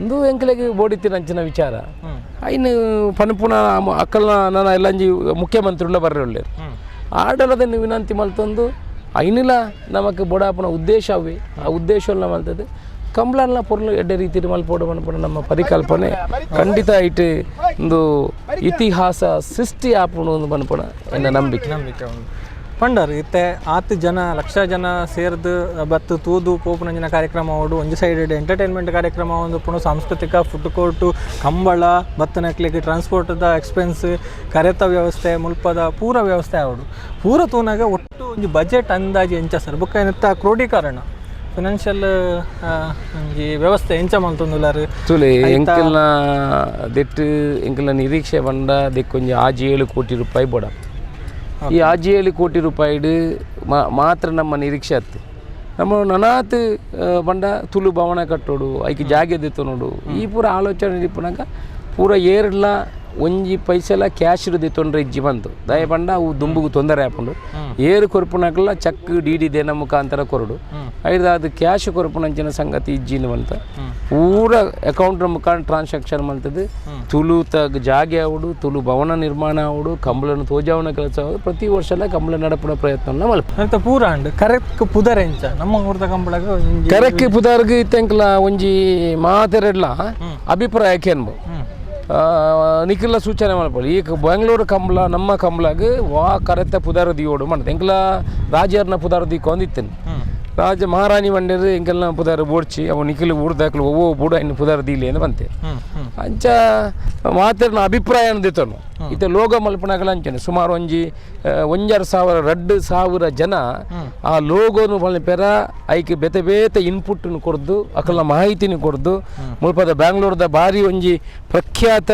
ಒಂದು ಎಂಕಲೆಗೆ ಬೋಡಿತ್ತಿನ ಅಂಚಿನ ವಿಚಾರ ಐನು ಪನ್ಪುನ ಅಕ್ಕಲ್ನ ನನ್ನ ಎಲ್ಲಂಜಿ ಮುಖ್ಯಮಂತ್ರಿಗಳ ಬರ್ರೆ ಆಡಳದ ವಿನಂತಿ ಮಲ್ತೊಂದು ಐನಿಲ ನಮಕ್ ಬೋಡಾಪುನ ಉದ್ದೇಶ ಅವೇ. ಆ ಉದ್ದೇಶ ಮಲ್ತದೆ ಕಂಬ್ಳನ್ನ ಪೊರ್ಲು ಎಡ್ಡೆ ರೀತಿ ಮಲ್ಪೋಡು ಮನ್ಪುನ ನಮ್ಮ ಪರಿಕಲ್ಪನೆ. ಖಂಡಿತ ಇಟ್ಟು ಒಂದು ಇತಿಹಾಸ ಸೃಷ್ಟಿ ಆಪುಣ ಒಂದು ಮನ್ಪುನ ಎನ್ನ ನಂಬಿಕೆ. ನಂಬಿಕೆ ಉಂಟು. ಪಂಡರ್ ಇತ್ತೆ ಆತ್ ಜನ ಲಕ್ಷ ಜನ ಸೇರ್ದು ಬತ್ತು ತೂದು ಪೋಪುನಂಚಿನ ಕಾರ್ಯಕ್ರಮ ಓಡು. ಒಂಜಿ ಸೈಡ್ ಎಂಟರ್ಟೈನ್ಮೆಂಟ್ ಕಾರ್ಯಕ್ರಮ, ಒಂದು ಪುನಃ ಸಾಂಸ್ಕೃತಿಕ, ಫುಡ್ ಕೋರ್ಟು, ಕಂಬಳ, ಬತ್ತನಕ್ಲಿಗೆ ಟ್ರಾನ್ಸ್ಪೋರ್ಟ್ದ ಎಕ್ಸ್ಪೆನ್ಸ್, ಕರೆತ ವ್ಯವಸ್ಥೆ, ಮುಲ್ಪದ ಪೂರ ವ್ಯವಸ್ಥೆ ಆವಡು. ಪೂರ ತೂನಾಗ ಒಟ್ಟು ಒಂಜಿ ಬಜೆಟ್ ಅಂದಾಜು ಎಂಚ ಸರ್? ಬೊಕ್ಕ ಏನತ್ತ ಕ್ರೋಢೀಕರಣ ಫಿನಾನ್ಷಿಯಲ್ ಒಂಜಿ ವ್ಯವಸ್ಥೆ ಎಂಚ ಮಲ್ತೊಂದುಲ್ಲಾರು? ತುಲೆ ಎಂಕಲ್ನ ದೆಟ್ಟು ಎಂಕಲ್ನ ನಿರೀಕ್ಷೆ ಬಂಡ ದೆಕ್ಕೊಂಜಿ 6-7 ಕೋಟಿ ರೂಪಾಯಿ ಬೋಡ. ಈ 6-7 ಕೋಟಿ ರೂಪಾಯಿಡು ಮಾತ್ರ ನಮ್ಮ ನಿರೀಕ್ಷೆ ಅತ್ತು. ನಮ್ಮ ನನಾತ್ ಬಂಡ ತುಳು ಭವನ ಕಟ್ಟೋಡು, ಐಕ್ ಜಾಗೆ ದೆತ್ತೊನೋಡು, ಈ ಪೂರ ಆಲೋಚನೆ ಇಪ್ಪುನಾಗ ಪೂರ ಏರ್ಲ ಒಂಜಿ ಪೈಸೆಲ ಕ್ಯಾಶ್ ದೆತ್ತೊಂಡ್ರೆ ಇಜ್ಜಿ ಬಂತು. ದಯ ಪಂಡ ಅವು ದುಂಬುಗು ತೊಂದರೆ ಆಪುಂಡು. ಏರು ಕೊರ್ಪುನಕಲ್ಲ check D D ದೇನ ಮುಖಾಂತರ ಕೊರಡು. ಐದು ಅದು ಕ್ಯಾಶ್ ಕೊರ್ಪುನಂಚಿನ ಸಂಗತಿ ಇಜ್ಜಿನ ಬಂತ. ಪೂರ ಅಕೌಂಟ್ ಮುಖಾಂತರ ಟ್ರಾನ್ಸಾಕ್ಷನ್ ಮಲ್ತದೆ. ತುಳು ತಗ್ ಜಾಗೆ ಆವಡು, ತುಳು ಭವನ ನಿರ್ಮಾಣ ಆವಡು, ಕಂಬಳನ್ನು ತೋಜಾವಣ ಕೆಲಸ ಆವಡು, ಪ್ರತಿ ವರ್ಷ ಕಂಬಳ ನಡಪುನ ಪ್ರಯತ್ನ ಮಲ್ಪ. ಅಂತ ಪೂರ ಅಂಡ್ ಕರೆಕ್ಟ್ ಪುದರ್ ಎಂಚ ನಮ್ಮ ಊರ್ದ ಕಂಬಳಗ ಒಂಜಿ? ಕರೆಕ್ಟ್ ಪುದರ್ಗ್ ಇತ್ತೆಂಕ್ಲ ಒಂಜಿ ಮಾತೆರಡ್ಲ ಅಭಿಪ್ರಾಯ ಕೇನ್ಬು. ನಿಖಿಲ ಸೂಚನೆ ಮಲ್ಪೊಲಿ. ಈ ಬೆಂಗಳೂರು ಕಂಬಳ ನಮ್ಮ ಕಂಬಳಗ್ ವಾ ಕರೆತ ಪುದರ್ ದಿಯೋಡು ಮಣ್ತ ಎಂಕ್ಲ ರಾಜರ್ನ ಪುದರ್ ದೀಕೊಂದಿತ್ತೇನೆ. ರಾಜ ಮಹಾರಾಣಿ ಮಂಡ್ಯರು ಎಂಕೆಲ್ಲ ಪುದರ್ ಬೋಡ್ಚಿ ಅವು ನಿಖಿಲ್ ಊರ್ದಾಕ್ಲು ಒವ್ವೋ ಬೂಡು ಇನ್ನು ಪುದರ್ ದೀಲಿ ಅಂತ ಬಂತೆ. ಅಂಚ ಮಾತೆರ್ನ ಅಭಿಪ್ರಾಯ ದಿತ್ತನು ಇತ್ತೆ ಲೋಗ ಮಲ್ಪನಗಲ ಅಂಚನೆ ಸುಮಾರು ಒಂಜಿ 1500 2000 ಜನ ಆ ಲೋಗೋನು ಪೆರ ಐಕ್ ಬೇತೆ ಬೇತೆ ಇನ್ಪುಟ್ನು ಕೊರ್ದು ಅಕಲ್ನ ಮಾಹಿತಿನ ಕೊರ್ದು ಮುಲ್ಪದ ಬ್ಯಾಂಗ್ಳೂರ್ದ ಬಾರಿ ಒಂಜಿ ಪ್ರಖ್ಯಾತ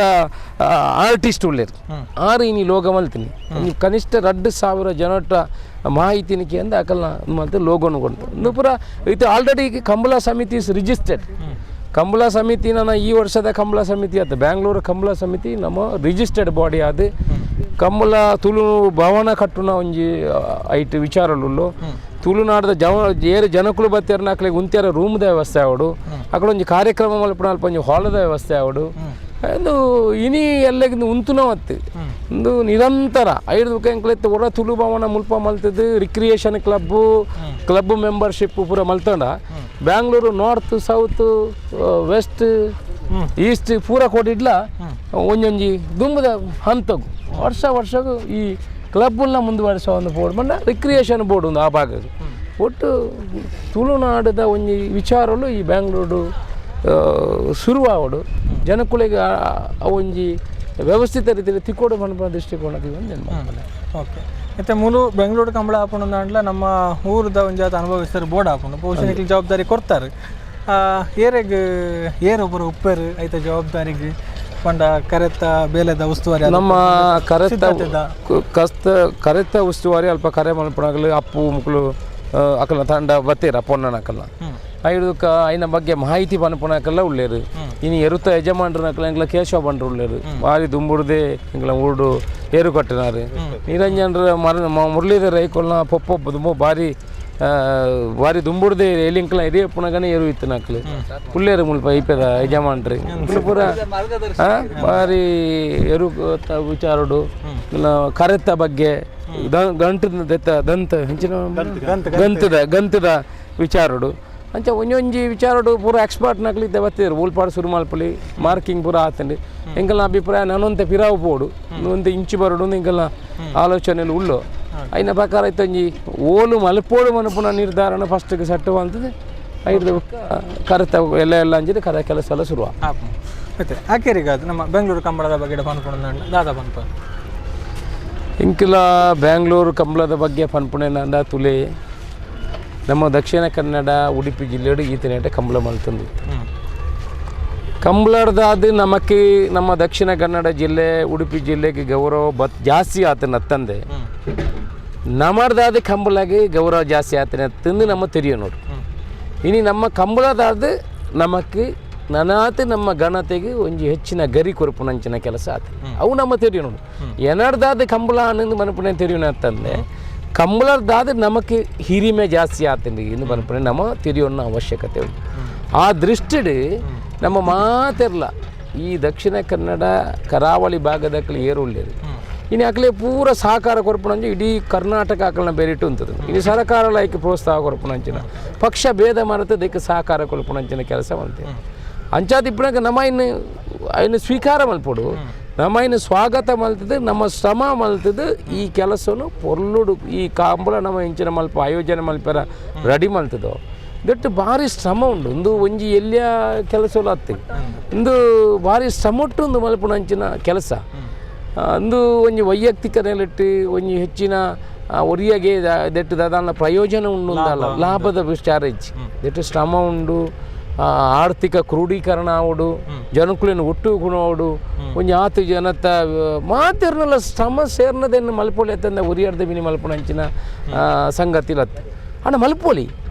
ಆರ್ಟಿಸ್ಟ್ ಉಳ್ಳೇರು ಆರು ಇನಿ ಲೋಗ ಮಲ್ತೀನಿ ಒಂಜಿ ಕನಿಷ್ಠ 2000 ಜನಟ ಮಾಹಿತಿನ ಕೇಂದ್ರ ಅಕಲ್ನ ಮಲ್ತು ಲೋಗೋನು ಕೊಡ್ತು ಇಂದು ಪೂರ ಇದು ಆಲ್ರೆಡಿ ಕಂಬಳ ಸಮಿತಿ is registered. Kambala ಸಮಿತಿ ನನ್ನ ಈ ವರ್ಷದ ಕಂಬಳ ಸಮಿತಿ ಆತ ಬ್ಯಾಂಗ್ಳೂರು ಕಂಬಳ ಸಮಿತಿ ನಮ್ಮ ರಿಜಿಸ್ಟರ್ಡ್ ಬಾಡಿ ಆದ ಕಂಬಳ ತುಳು ಭವನ ಕಟ್ಟುನ ಒಂಜಿ ಐಟ್ ವಿಚಾರಲುಲ್ಲು ತುಳುನಾಡದ ಜವ ಏರು ಜನಕುಲು ಬತ್ತೇರ್ನ ಅಕ್ಲೆಗ್ ಉಂತ್ಯಾರ ರೂಮ್ದ ವ್ಯವಸ್ಥೆ ಆವಡು ಅಕಡೆ ಒಂಜಿ ಕಾರ್ಯಕ್ರಮ ಮಲ್ಪುನ ಅಲ್ಪ ಒಂಜಿ ಹಾಲ್ದ ವ್ಯವಸ್ಥೆ ಆವಡು ಇಂದು ಇನಿ ಎಲ್ಲಗಿಂದು ಉಂತುನ ಮತ್ತು ಇಂದು ನಿರಂತರ ಐದು ಎಂಕ್ಲೆತ್ತು ಒರ ತುಳು ಭವನ ಮುಲ್ಪ ಮಲ್ತದ್ದು recreation club club membership ಪೂರ ಮಲ್ತಂಡ Bangalore north south West East ಪೂರ ಕೊಡಿಡ್ಲ ಒಂಜೊಂಜಿ ದುಂಬುದ ಹಂತಗು ವರ್ಷ ವರ್ಷಗೂ ಈ ಕ್ಲಬ್ಬನ್ನ ಮುಂದುವರಿಸೋ ಒಂದು ಬೋರ್ಡ್ ಬಂಡ ರಿಕ್ರಿಯೇಷನ್ ಬೋರ್ಡ್ ಒಂದು ಆ ಭಾಗದ ಒಟ್ಟು ತುಳುನಾಡದ ಒಂಜಿ ವಿಚಾರಲು ಈ ಬ್ಯಾಂಗ್ಳೂರು ಶುರುವಾವಡು ಜನಕುಳಿಗೆ ಆ ಒಂಜಿ ವ್ಯವಸ್ಥಿತ ರೀತಿಯಲ್ಲಿ ತಿಕ್ಕೋಡು ಪನ್ಪುನ ದೃಷ್ಟಿಕೋನದ ಒಂದು ಜನ್ಮ. ಓಕೆ, ಮತ್ತೆ ಮೂಲು ಬೆಂಗಳೂರು ಕಂಬಳ ಆಪುಂಡು ಅಂಡ್ಲ ನಮ್ಮ ಊರದ ಒಂಜಾತ ಅನುಭವಿಸ್ತಾರೆ ಬೋರ್ಡ್ ಆಪುಂಡು ಬಹುಶಃ ನಿಕ್ಲು ಜವಾಬ್ದಾರಿ ಕೊಡ್ತಾರೆ. ಏರೆಗ್ ಏರೊಬ್ಬರು ಉಪ್ಪೇರು ಐತ ಜವಾಬ್ದಾರಿಗೆ ಪಂಡ ಕರೆತ ಬೇಲೆದ ಉಸ್ತುವಾರಿ ಆದ ನಮ್ಮ ಕರೆತ ಸಿದ್ಧತೆದ. ಕಸ್ತ ಕರೆತ ಉಸ್ತುವಾರಿ ಅಲ್ಪ ಕರೆ ಮಲ್ಪುನಾಗಲು ಅಪ್ಪು ಮುಕುಲು ಅಕಲ್ನ ತಂಡ ಬತ್ತೀರ ಪೊನ್ನನ ಅಕಲ್ನ ಐದುಕ ಐನ ಬಗ್ಗೆ ಮಾಹಿತಿ ಪನ್ಪುನಕಲ್ಲ ಉಳ್ಳೇರು. ಇನಿ ಎರುತ ಯಜಮಾನ್ರನಕಲ್ಲ ಎಂಕ್ಲ ಕೇಶವ ಬಂಡ್ರು ಉಳ್ಳೇರು ಬಾರಿ ದುಂಬುಡ್ದೆ ಎಂಕ್ಲ ಊರುಡು ಏರು ಕಟ್ಟಿನಾರು ನಿರಂಜನ್ರ ಮರ ಮುರಳೀಧರ ರೈಕೊಲ್ನ ಪೊಪ್ಪ ದುಂಬು ಬಾರಿ ಬಾರಿ ದುಂಬುಡ್ದೆ ಎಲಿಂಕ್ಲ ಎರಿಯಪ್ಪನಗನೆ ಏರು ಇತ್ತು ನಕ್ಲು ಉಳ್ಳೇರು ಮುಲ್ಪ ಐಪೆದ ಯಜಮಾನ್ರಿ ಮುಕ್ಲು ಪೂರ ಬಾರಿ ಎರು ವಿಚಾರಡು ಇಲ್ಲ ಕರೆತ ಬಗ್ಗೆ ಗಂಟದ ದೆತ್ತ ದಂತ ಹೆಂಚಿನ ಗಂತದ ಗಂತದ ವಿಚಾರಡು ಅಂಚ ಒಂಜೊಂಜಿ ವಿಚಾರಡು ಪೂರ ಎಕ್ಸ್ಪರ್ಟ್ ನಕ್ಲಿ ಇದ್ದೆ ಬತ್ತಿದ್ರು ಊಲ್ಪಾಡು ಶುರು ಮಲ್ಪಲಿ ಮಾರ್ಕಿಂಗ್ ಪೂರ ಆತಂడి ಎಂಕಲ್ನ ಅಭಿಪ್ರಾಯ ನಾನೊಂತೆ ಪಿರಾವು ಪೋಡು ಒಂತೆ ಇಂಚು ಬರೋಡು ಎಂಕಲ್ನ ಆಲೋಚನೆలు ಉಳ್ಳು ಐನ ಪ್ರಕಾರ ಇತ್ತೊಂಜಿ ಓಲು ಮಲ್ಪೋಡು ಮನಪುನ ನಿರ್ಧಾರನ ಫಸ್ಟ್ಗೆ ಸೆಟ್ ಅಂತದೆ ಐದು ಕರೆತ ಎಲ್ಲ ಎಲ್ಲ ಅಂಚಿದ ಕರೆ ಕೆಲಸ ಎಲ್ಲ ಶುರುವ ಆಪುಂಡು. ಮತ್ತೆ ಆಕೇರಿಗ ಅದು ನಮ್ಮ ಬೆಂಗಳೂರು ಕಂಬಳದ ಬಗ್ಗೆ ಪನ್ಪುಂಡು ಅಂಡ ದಾದ ಪನ್ಪ ಇಂಕಿಲ ಬ್ಯಾಂಗ್ಳೂರು ಕಂಬಳದ ಬಗ್ಗೆ ಪನ್ಪುಣೆನಂದ ತುಲೆ ನಮ್ಮ ದಕ್ಷಿಣ ಕನ್ನಡ ಉಡುಪಿ ಜಿಲ್ಲೆಡು ಈತನೇಟ ಕಂಬಳ ಮಲ್ತಂದು ಕಂಬಳದಾದ ನಮಕ್ಕೆ ನಮ್ಮ ದಕ್ಷಿಣ ಕನ್ನಡ ಜಿಲ್ಲೆ ಉಡುಪಿ ಜಿಲ್ಲೆಗೆ ಗೌರವ ಬತ್ ಜಾಸ್ತಿ ಆತನ ತಂದೆ ನಮ್ಮದಾದ ಕಂಬಳಗೆ ಗೌರವ ಜಾಸ್ತಿ ಆತನ ತಂದು ನಮ್ಮ ತೆರಿಯೋ ನೋಡು. ಇನಿ ನಮ್ಮ ಕಂಬಳದಾದ ನಮಕ್ಕೆ ನನಾತ ನಮ್ಮ ಘನತೆಗೆ ಒಂಜಿ ಹೆಚ್ಚಿನ ಗರಿ ಕೊರಪುನಂಚಿನ ಕೆಲಸ ಆತ ಅವು ನಮ್ಮ ತೆರಿಯೋ ನೋಡು. ಎನರ್ದಾದ ಕಂಬಳ ಅನ್ನೋದು ಮನಪುಣೆ ತೆರಿಯೋಣ ತಂದೆ ಕಂಬಳದಾದ ನಮಕ್ಕೆ ಹಿರಿಮೆ ಜಾಸ್ತಿ ಆತಂడి ಇನ್ನು ಮನಪುಣೆ ನಮ್ಮ ತೆರಿಯೋಣ ಅವಶ್ಯಕತೆ ಉಂಟು. ಆ ದೃಷ್ಟಿಡ್ ನಮ್ಮ ಮಾತಿರಲ್ಲ ಈ ದಕ್ಷಿಣ ಕನ್ನಡ ಕರಾವಳಿ ಭಾಗದ ಏರುಳ್ಳೇರು ಇನ್ನು ಅಕಲೆ ಪೂರ ಸಹಕಾರ ಕೊರಪುನಂಚ ಇಡೀ ಕರ್ನಾಟಕ ಅಕಲ್ನ ಬೇರಿಟ್ಟು ಉಂಟದು. ಇನ್ನು ಸರ್ಕಾರ ಲೈಕ್ ಪ್ರೋತ್ಸಾಹ ಕೊರಪುನಂಚಿನ ಪಕ್ಷ ಭೇದ ಮರೆತದಕ್ಕೆ ಸಹಕಾರ ಕೊರಪುನಂಚಿನ ಕೆಲಸ ಮಾಡ್ತೇವೆ. ಅಂಚಾದಿಪ್ಪನಾಗ ನಮ್ಮ ಇನ್ನು ಇನ್ನು ಸ್ವೀಕಾರ ಮಲ್ಪೊಡು ನಮ್ಮ ಇನ್ನು ಸ್ವಾಗತ ಮಲ್ತದೆ ನಮ್ಮ ಶ್ರಮ ಮಲ್ತದೆ ಈ ಕೆಲಸನು ಪೊರ್ಲುಡು ಈ ಕಾಂಬಳ ನಮ್ಮ ಇಂಚಿನ ಮಲ್ಪ ಆಯೋಜನೆ ಮಲ್ಪೆರ ರೆಡಿ ಮಲ್ತದೋ ದೊಡ್ಡ ಭಾರಿ ಶ್ರಮ ಉಂಡು ಒಂದು ಒಂಜಿ ಎಲ್ಲಿಯ ಕೆಲಸ ಅತ್ತಿ ಒಂದು ಭಾರಿ ಶ್ರಮೊಟ್ಟು ಒಂದು ಮಲ್ಪುನಂಚಿನ ಕೆಲಸ ಅಂದು ಒಂಜಿ ವೈಯಕ್ತಿಕ ನೆಲೆಟ್ಟು ಒಂಜಿ ಹೆಚ್ಚಿನ ಒರಿಯಗೆ ದೆಟ್ಟು ದಾದಾನ ಪ್ರಯೋಜನ ಉಂಡು ಅಂದಲ್ಲ ಲಾಭದ ವಿಚಾರ ಇಜ್ಜಿ ದೆಟ್ಟು ಶ್ರಮ ಉಂಡು ಆರ್ಥಿಕ ಕ್ರೋಢೀಕರಣ ಆವಡು ಜನಕುಲಿನ ಒಟ್ಟು ಗುಣವಾಡು ಒಂಜಿ ಆತು ಜನತ ಮಾತಿರ್ನಲ್ಲ ಶ್ರಮ ಸೇರ್ನದೆನ್ನು ಮಲ್ಪೊಳಿ ಅತ್ತಂದ ಒರಿಯರ್ದ ಬಿನಿ ಮಲ್ಪುನಂಚಿನ ಸಂಗತಿ ಲತ್ತು ಅಣ್ಣ ಮಲ್ಪೊಲಿ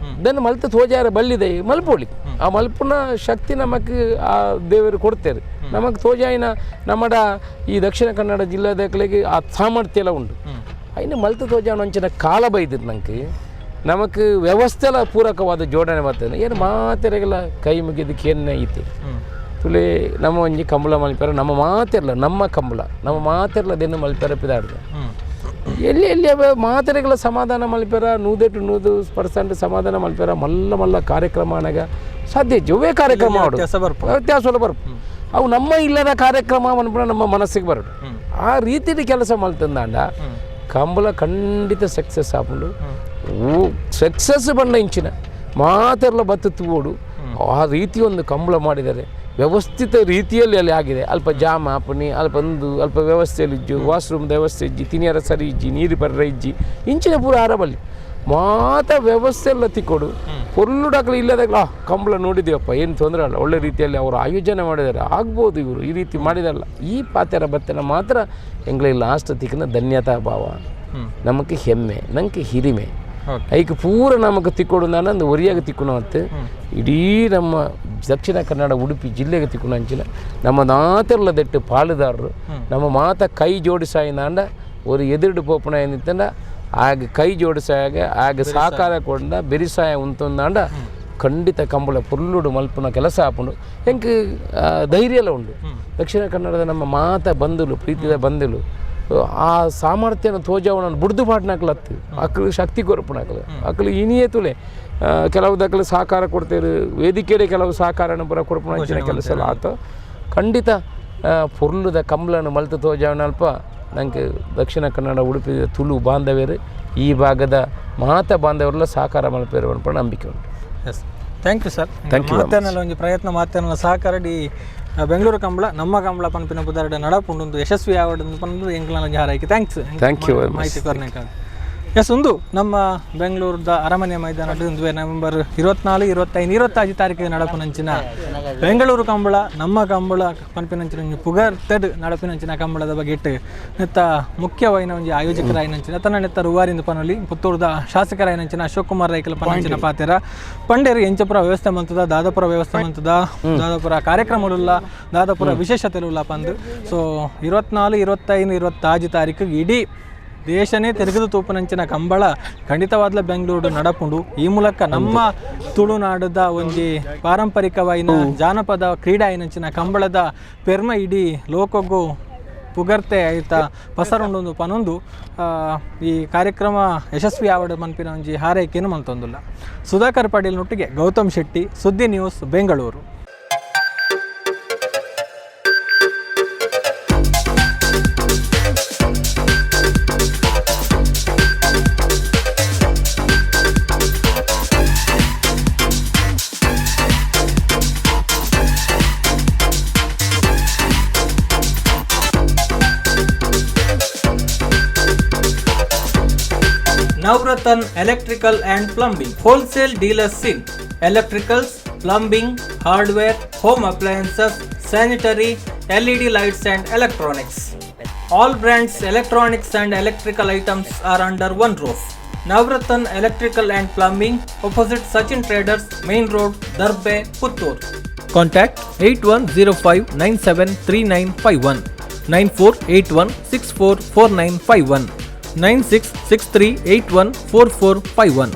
ದನ್ನು ಮಲ್ತ ತೋಜಾರ ಬಲ್ಲಿದೆ ಮಲ್ಪೊಲಿ ಆ ಮಲ್ಪುನ ಶಕ್ತಿ ನಮಕ್ ಆ ದೇವರು ಕೊಡ್ತಾರೆ ನಮಕ್ ತೋಜಾಯಿನ ನಮ್ಮಡ ಈ ದಕ್ಷಿಣ ಕನ್ನಡ ಜಿಲ್ಲೆದಕ್ಲೆಗೆ ಆ ಸಾಮರ್ಥ್ಯ ಎಲ್ಲ ಉಂಟು ಅಯ್ನ ಮಲ್ತ ತೋಜಾನ ಅಂಚಿನ ಕಾಲ ಬೈದಿದ್ದು ನಂಗೆ ನಮಕ್ ವ್ಯವಸ್ಥೆಲ ಪೂರಕವಾದ ಜೋಡಣೆ ಬರ್ತದೆ ಏನು ಮಾತೆರೆಗೆಲ್ಲ ಕೈ ಮುಗಿದಕ್ಕೆ ಏನೇ ಐತಿ ತುಲೆ ನಮ್ಮ ಒಂಜಿ ಕಂಬಳ ಮಲ್ಪೆರ ನಮ್ಮ ಮಾತಿರಲ್ಲ ನಮ್ಮ ಕಂಬಳ ನಮ್ಮ ಮಾತಿರಲ್ಲ ದೆನ್ನು ಮಲ್ಪೆರ ಪಿದಾಡ್ದು ಎಲ್ಲಿ ಎಲ್ಲಿ ಮಾತೆರೆಗಳ ಸಮಾಧಾನ ಮಲ್ಪೆರ ನೂದೆಟು 100% ಸಮಾಧಾನ ಮಲ್ಪೆರ ಮಲ್ಲ ಮಲ್ಲ ಕಾರ್ಯಕ್ರಮ ಅನಗ ಸಾಧ್ಯ ಜೊವೆ ಕಾರ್ಯಕ್ರಮ ಮಾಡು ವ್ಯತ್ಯಾಸ ಬರ್ಪು. ವ್ಯತ್ಯಾಸ ಬರ್ಪು ಅವು ನಮ್ಮ ಇಲ್ಲದ ಕಾರ್ಯಕ್ರಮ ಅನ್ಪುಣ ನಮ್ಮ ಮನಸ್ಸಿಗೆ ಬರಡು ಆ ರೀತಿಯ ಕೆಲಸ ಮಲ್ತಂದಾಂಡ ಕಂಬಳ ಖಂಡಿತ ಸಕ್ಸಸ್ ಆಪುಂಡು. ಸಕ್ಸಸ್ ಬಂಡ ಇಂಚಿನ ಮಾತೆಲ್ಲ ಬತ್ತು ತೂವೋಡು ಆ ರೀತಿ ಒಂದು ಕಂಬಳ ಮಾಡಿದರೆ ವ್ಯವಸ್ಥಿತ ರೀತಿಯಲ್ಲಿ ಅಲ್ಲಿ ಆಗಿದೆ. ಅಲ್ಪ ಜಾಮ್ ಆಪುನಿ, ಅಲ್ಪ ಒಂದು ಅಲ್ಪ ವ್ಯವಸ್ಥೆಯಲ್ಲಿ ಇಜ್ಜು, ವಾಶ್ರೂಮ್ದ ವ್ಯವಸ್ಥೆ ಇಜ್ಜಿ, ತಿನಿಯರ ಸರಿ ಇಜ್ಜಿ, ನೀರು ಬರ್ರ ಇಜ್ಜಿ, ಇಂಚಿನ ಪೂರ ಆರಬಲ್ಲಿ ಮಾತ ವ್ಯವಸ್ಥೆ ಎಲ್ಲ ತಿಕ್ಕೊಡು. ಪೊರ್ಲುಡಾಕಲು ಇಲ್ಲದಾಗಲ ಕಂಬಳ ನೋಡಿದ್ದೀವಪ್ಪ, ಏನು ತೊಂದರೆ ಅಲ್ಲ, ಒಳ್ಳೆ ರೀತಿಯಲ್ಲಿ ಅವರು ಆಯೋಜನೆ ಮಾಡಿದ್ದಾರೆ, ಆಗ್ಬೋದು ಇವರು ಈ ರೀತಿ ಮಾಡಿದಲ್ಲ. ಈ ಪಾತೆರ ಬತ್ತನ ಮಾತ್ರ ಎಂಗ್ಳಿಗೆ ಲಾಸ್ಟ್ ತಿಕ್ಕಿನ ಧನ್ಯತಾ ಭಾವ, ನಮಕ್ ಹೆಮ್ಮೆ, ನಂಗೆ ಹಿರಿಮೆ. ಐಕ್ ಪೂರ ನಮಗೆ ತಿಕ್ಕೊಡು ನಾನು ಒರಿಯಾಗ ತಿಕ್ಕುನ ಮತ್ತು ಇಡೀ ನಮ್ಮ ದಕ್ಷಿಣ ಕನ್ನಡ ಉಡುಪಿ ಜಿಲ್ಲೆಗೆ ತಿಕ್ಕುನ ಅಂಚಿನ ನಮ್ಮ ನಾತೆಲ್ಲ ದೆಟ್ಟು ಪಾಲುದಾರರು ನಮ್ಮ ಮಾತ ಕೈ ಜೋಡಿಸಾಯಿನಾಂಡ ஒரு ಎದುರುಡು ಪೋಪುನ ಏನಿತ್ತಂಡ ಆಗ ಕೈ ಜೋಡಿಸಾಗ ಆಗ ಸಹಕಾರ ಕೊಂಡ ಬೆರಿಸಾಯ ಉಂತೊಂದಾಂಡ ಖಂಡಿತ ಕಂಬಳ ಪುರ್ಲುಡು ಮಲ್ಪುನ ಕೆಲಸ ಆಪುಂಡು. ಎಂಕ್ ಧೈರ್ಯ ಎಲ್ಲ ಉಂಡು. ದಕ್ಷಿಣ ಕನ್ನಡದ ನಮ್ಮ ಮಾತ ಬಂಧುಲು, ಪ್ರೀತಿದ ಬಂಧುಲು ಆ ಸಾಮರ್ಥ್ಯನ ತೋಜಾವಣ ಬುಡ್ದು ಪಾಡ್ನಾಕ್ಲತ್ತು ಅಕ್ಲು ಶಕ್ತಿ ಕೊರಪುನಾಕ್ಲು ಅಕ್ಲು ಇನಿಯೇ ತುಲೆ ಕೆಲವು ದಕ್ಲು ಸಹಕಾರ ಕೊಡ್ತೇರು, ವೇದಿಕೆಡೆ ಕೆಲವು ಸಹಕಾರನ ಪೂರ ಕೊರಪುನ ಅಂಚಿನ ಕೆಲಸ ಎಲ್ಲ ಆತ. ಖಂಡಿತ ಪೊರ್ಲುದ ಕಂಬ್ಳನ್ ಮಲ್ತು ತೋಜಾವಣ ಅಲ್ಪ ನಂಗೆ ದಕ್ಷಿಣ ಕನ್ನಡ ಉಡುಪಿ ತುಳು ಬಾಂಧವ್ಯರು ಈ ಭಾಗದ ಮಾತ ಬಾಂಧವರೆಲ್ಲ ಸಹಕಾರ ಮಲ್ಪೇರು ಪನ್ಪುನ ನಂಬಿಕೆ ಉಂಟು. Yes, thank you sir. Thank you. ಮಾತನ್ನೆಲ್ಲ ಒಂಜಿ ಪ್ರಯತ್ನ ಮಾತನ್ನೆಲ್ಲ ಸಹಕಾರ ಈ ಬೆಂಗಳೂರು ಕಂಬಳ ನಮ್ಮ ಕಂಬಳ ಪನ್ಪಿನ ಪುದರ್ಡ್ ನಡಪುಂಡು, ಯಶಸ್ವಿ ಆವಡ್ ಪಂದು ಎಂಕ್ಲನ ಒಂಜಿ ಹಾರೈಕೆ. Thanks. Thank you very much. ಮಾಹಿತಿ ಕೊರ್ನೆಕ. ಎಸ್, ಒಂದು ನಮ್ಮ ಬೆಂಗಳೂರದ ಅರಮನೆ ಮೈದಾನ ನವೆಂಬರ್ 24, 25, 26 ತಾರೀಕಿಗೆ ನಡಪುನಂಚಿನ ಬೆಂಗಳೂರು ಕಂಬಳ ನಮ್ಮ ಕಂಬಳ ಪನ್ಪಿನಂಚಿನ ಒಂಜಿ ಪುಗರ್ತೆಡ್ ನಡಪಿನಂಚಿನ ಕಂಬಳದ ಬಗ್ಗೆ ಇಟ್ಟು ನೆತ್ತ ಮುಖ್ಯವಾಯಿನ ಒಂಜಿ ಆಯೋಜಕರಾಯಿನಂಚಿನ ತನ್ನ ನೆತ್ತ ರೂವಾರಿಂದ ಪನೊಲಿ ಪುತ್ತೂರುದ ಶಾಸಕರಾಯಿನಂಚಿನ ಅಶೋಕ್ ಕುಮಾರ್ ರೈಕಲ್ ಪನಂಚಿನ ಪಾತೆರ ಪಂಡೇರು ಎಂಚಪುರ ವ್ಯವಸ್ಥೆ ಮಂತದ, ದಾದಾಪುರ ವ್ಯವಸ್ಥೆ ಮಂತದ, ದಾದಾಪುರ ಕಾರ್ಯಕ್ರಮಗಳುಲ್ಲ, ದಾದಾಪುರ ವಿಶೇಷತೆಲುಲ್ಲ ಪಂದು. ಸೊ 24, 25, 26 ತಾರೀಕಿಗೆ ಇಡೀ ದೇಶನೇ ತಿರುಗದು ತೂಪನಂಚಿನ ಕಂಬಳ ಖಂಡಿತವಾದ್ಲ ಬೆಂಗಳೂರು ನಡಪುಂಡು. ಈ ಮೂಲಕ ನಮ್ಮ ತುಳುನಾಡದ ಒಂಜಿ ಪಾರಂಪರಿಕವಾಯಿನ ಜಾನಪದ ಕ್ರೀಡಾ ಏನಂಚಿನ ಕಂಬಳದ ಪೆರ್ಮ ಇಡೀ ಲೋಕಗೂ ಪುಗರ್ತೆ ಆಯ್ತ ಪಸರುಂಡು ಪನೊಂದು ಈ ಕಾರ್ಯಕ್ರಮ ಯಶಸ್ವಿ ಆವಡ ಮನ್ಪಿನ ಒಂಜಿ ಹಾರೈಕೆಯನ್ನು ಮಲ್ತೊಂದುಲ್ಲ. ಸುಧಾಕರ್ ಪಾಟೀಲ್ ನೊಟ್ಟಿಗೆ ಗೌತಮ್ ಶೆಟ್ಟಿ, ಸುದ್ದಿ news, Bengaluru. Navratan Electrical and Plumbing, wholesale dealers in electricals, plumbing, hardware, home appliances, sanitary, LED lights and electronics. All brands electronics and electrical items are under one roof. Navratan Electrical and Plumbing, opposite Sachin Traders, Main Road, Darbe, Puttur. Contact 8105973951, 9481644951, 9663814451,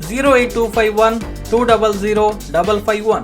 08251 200 551.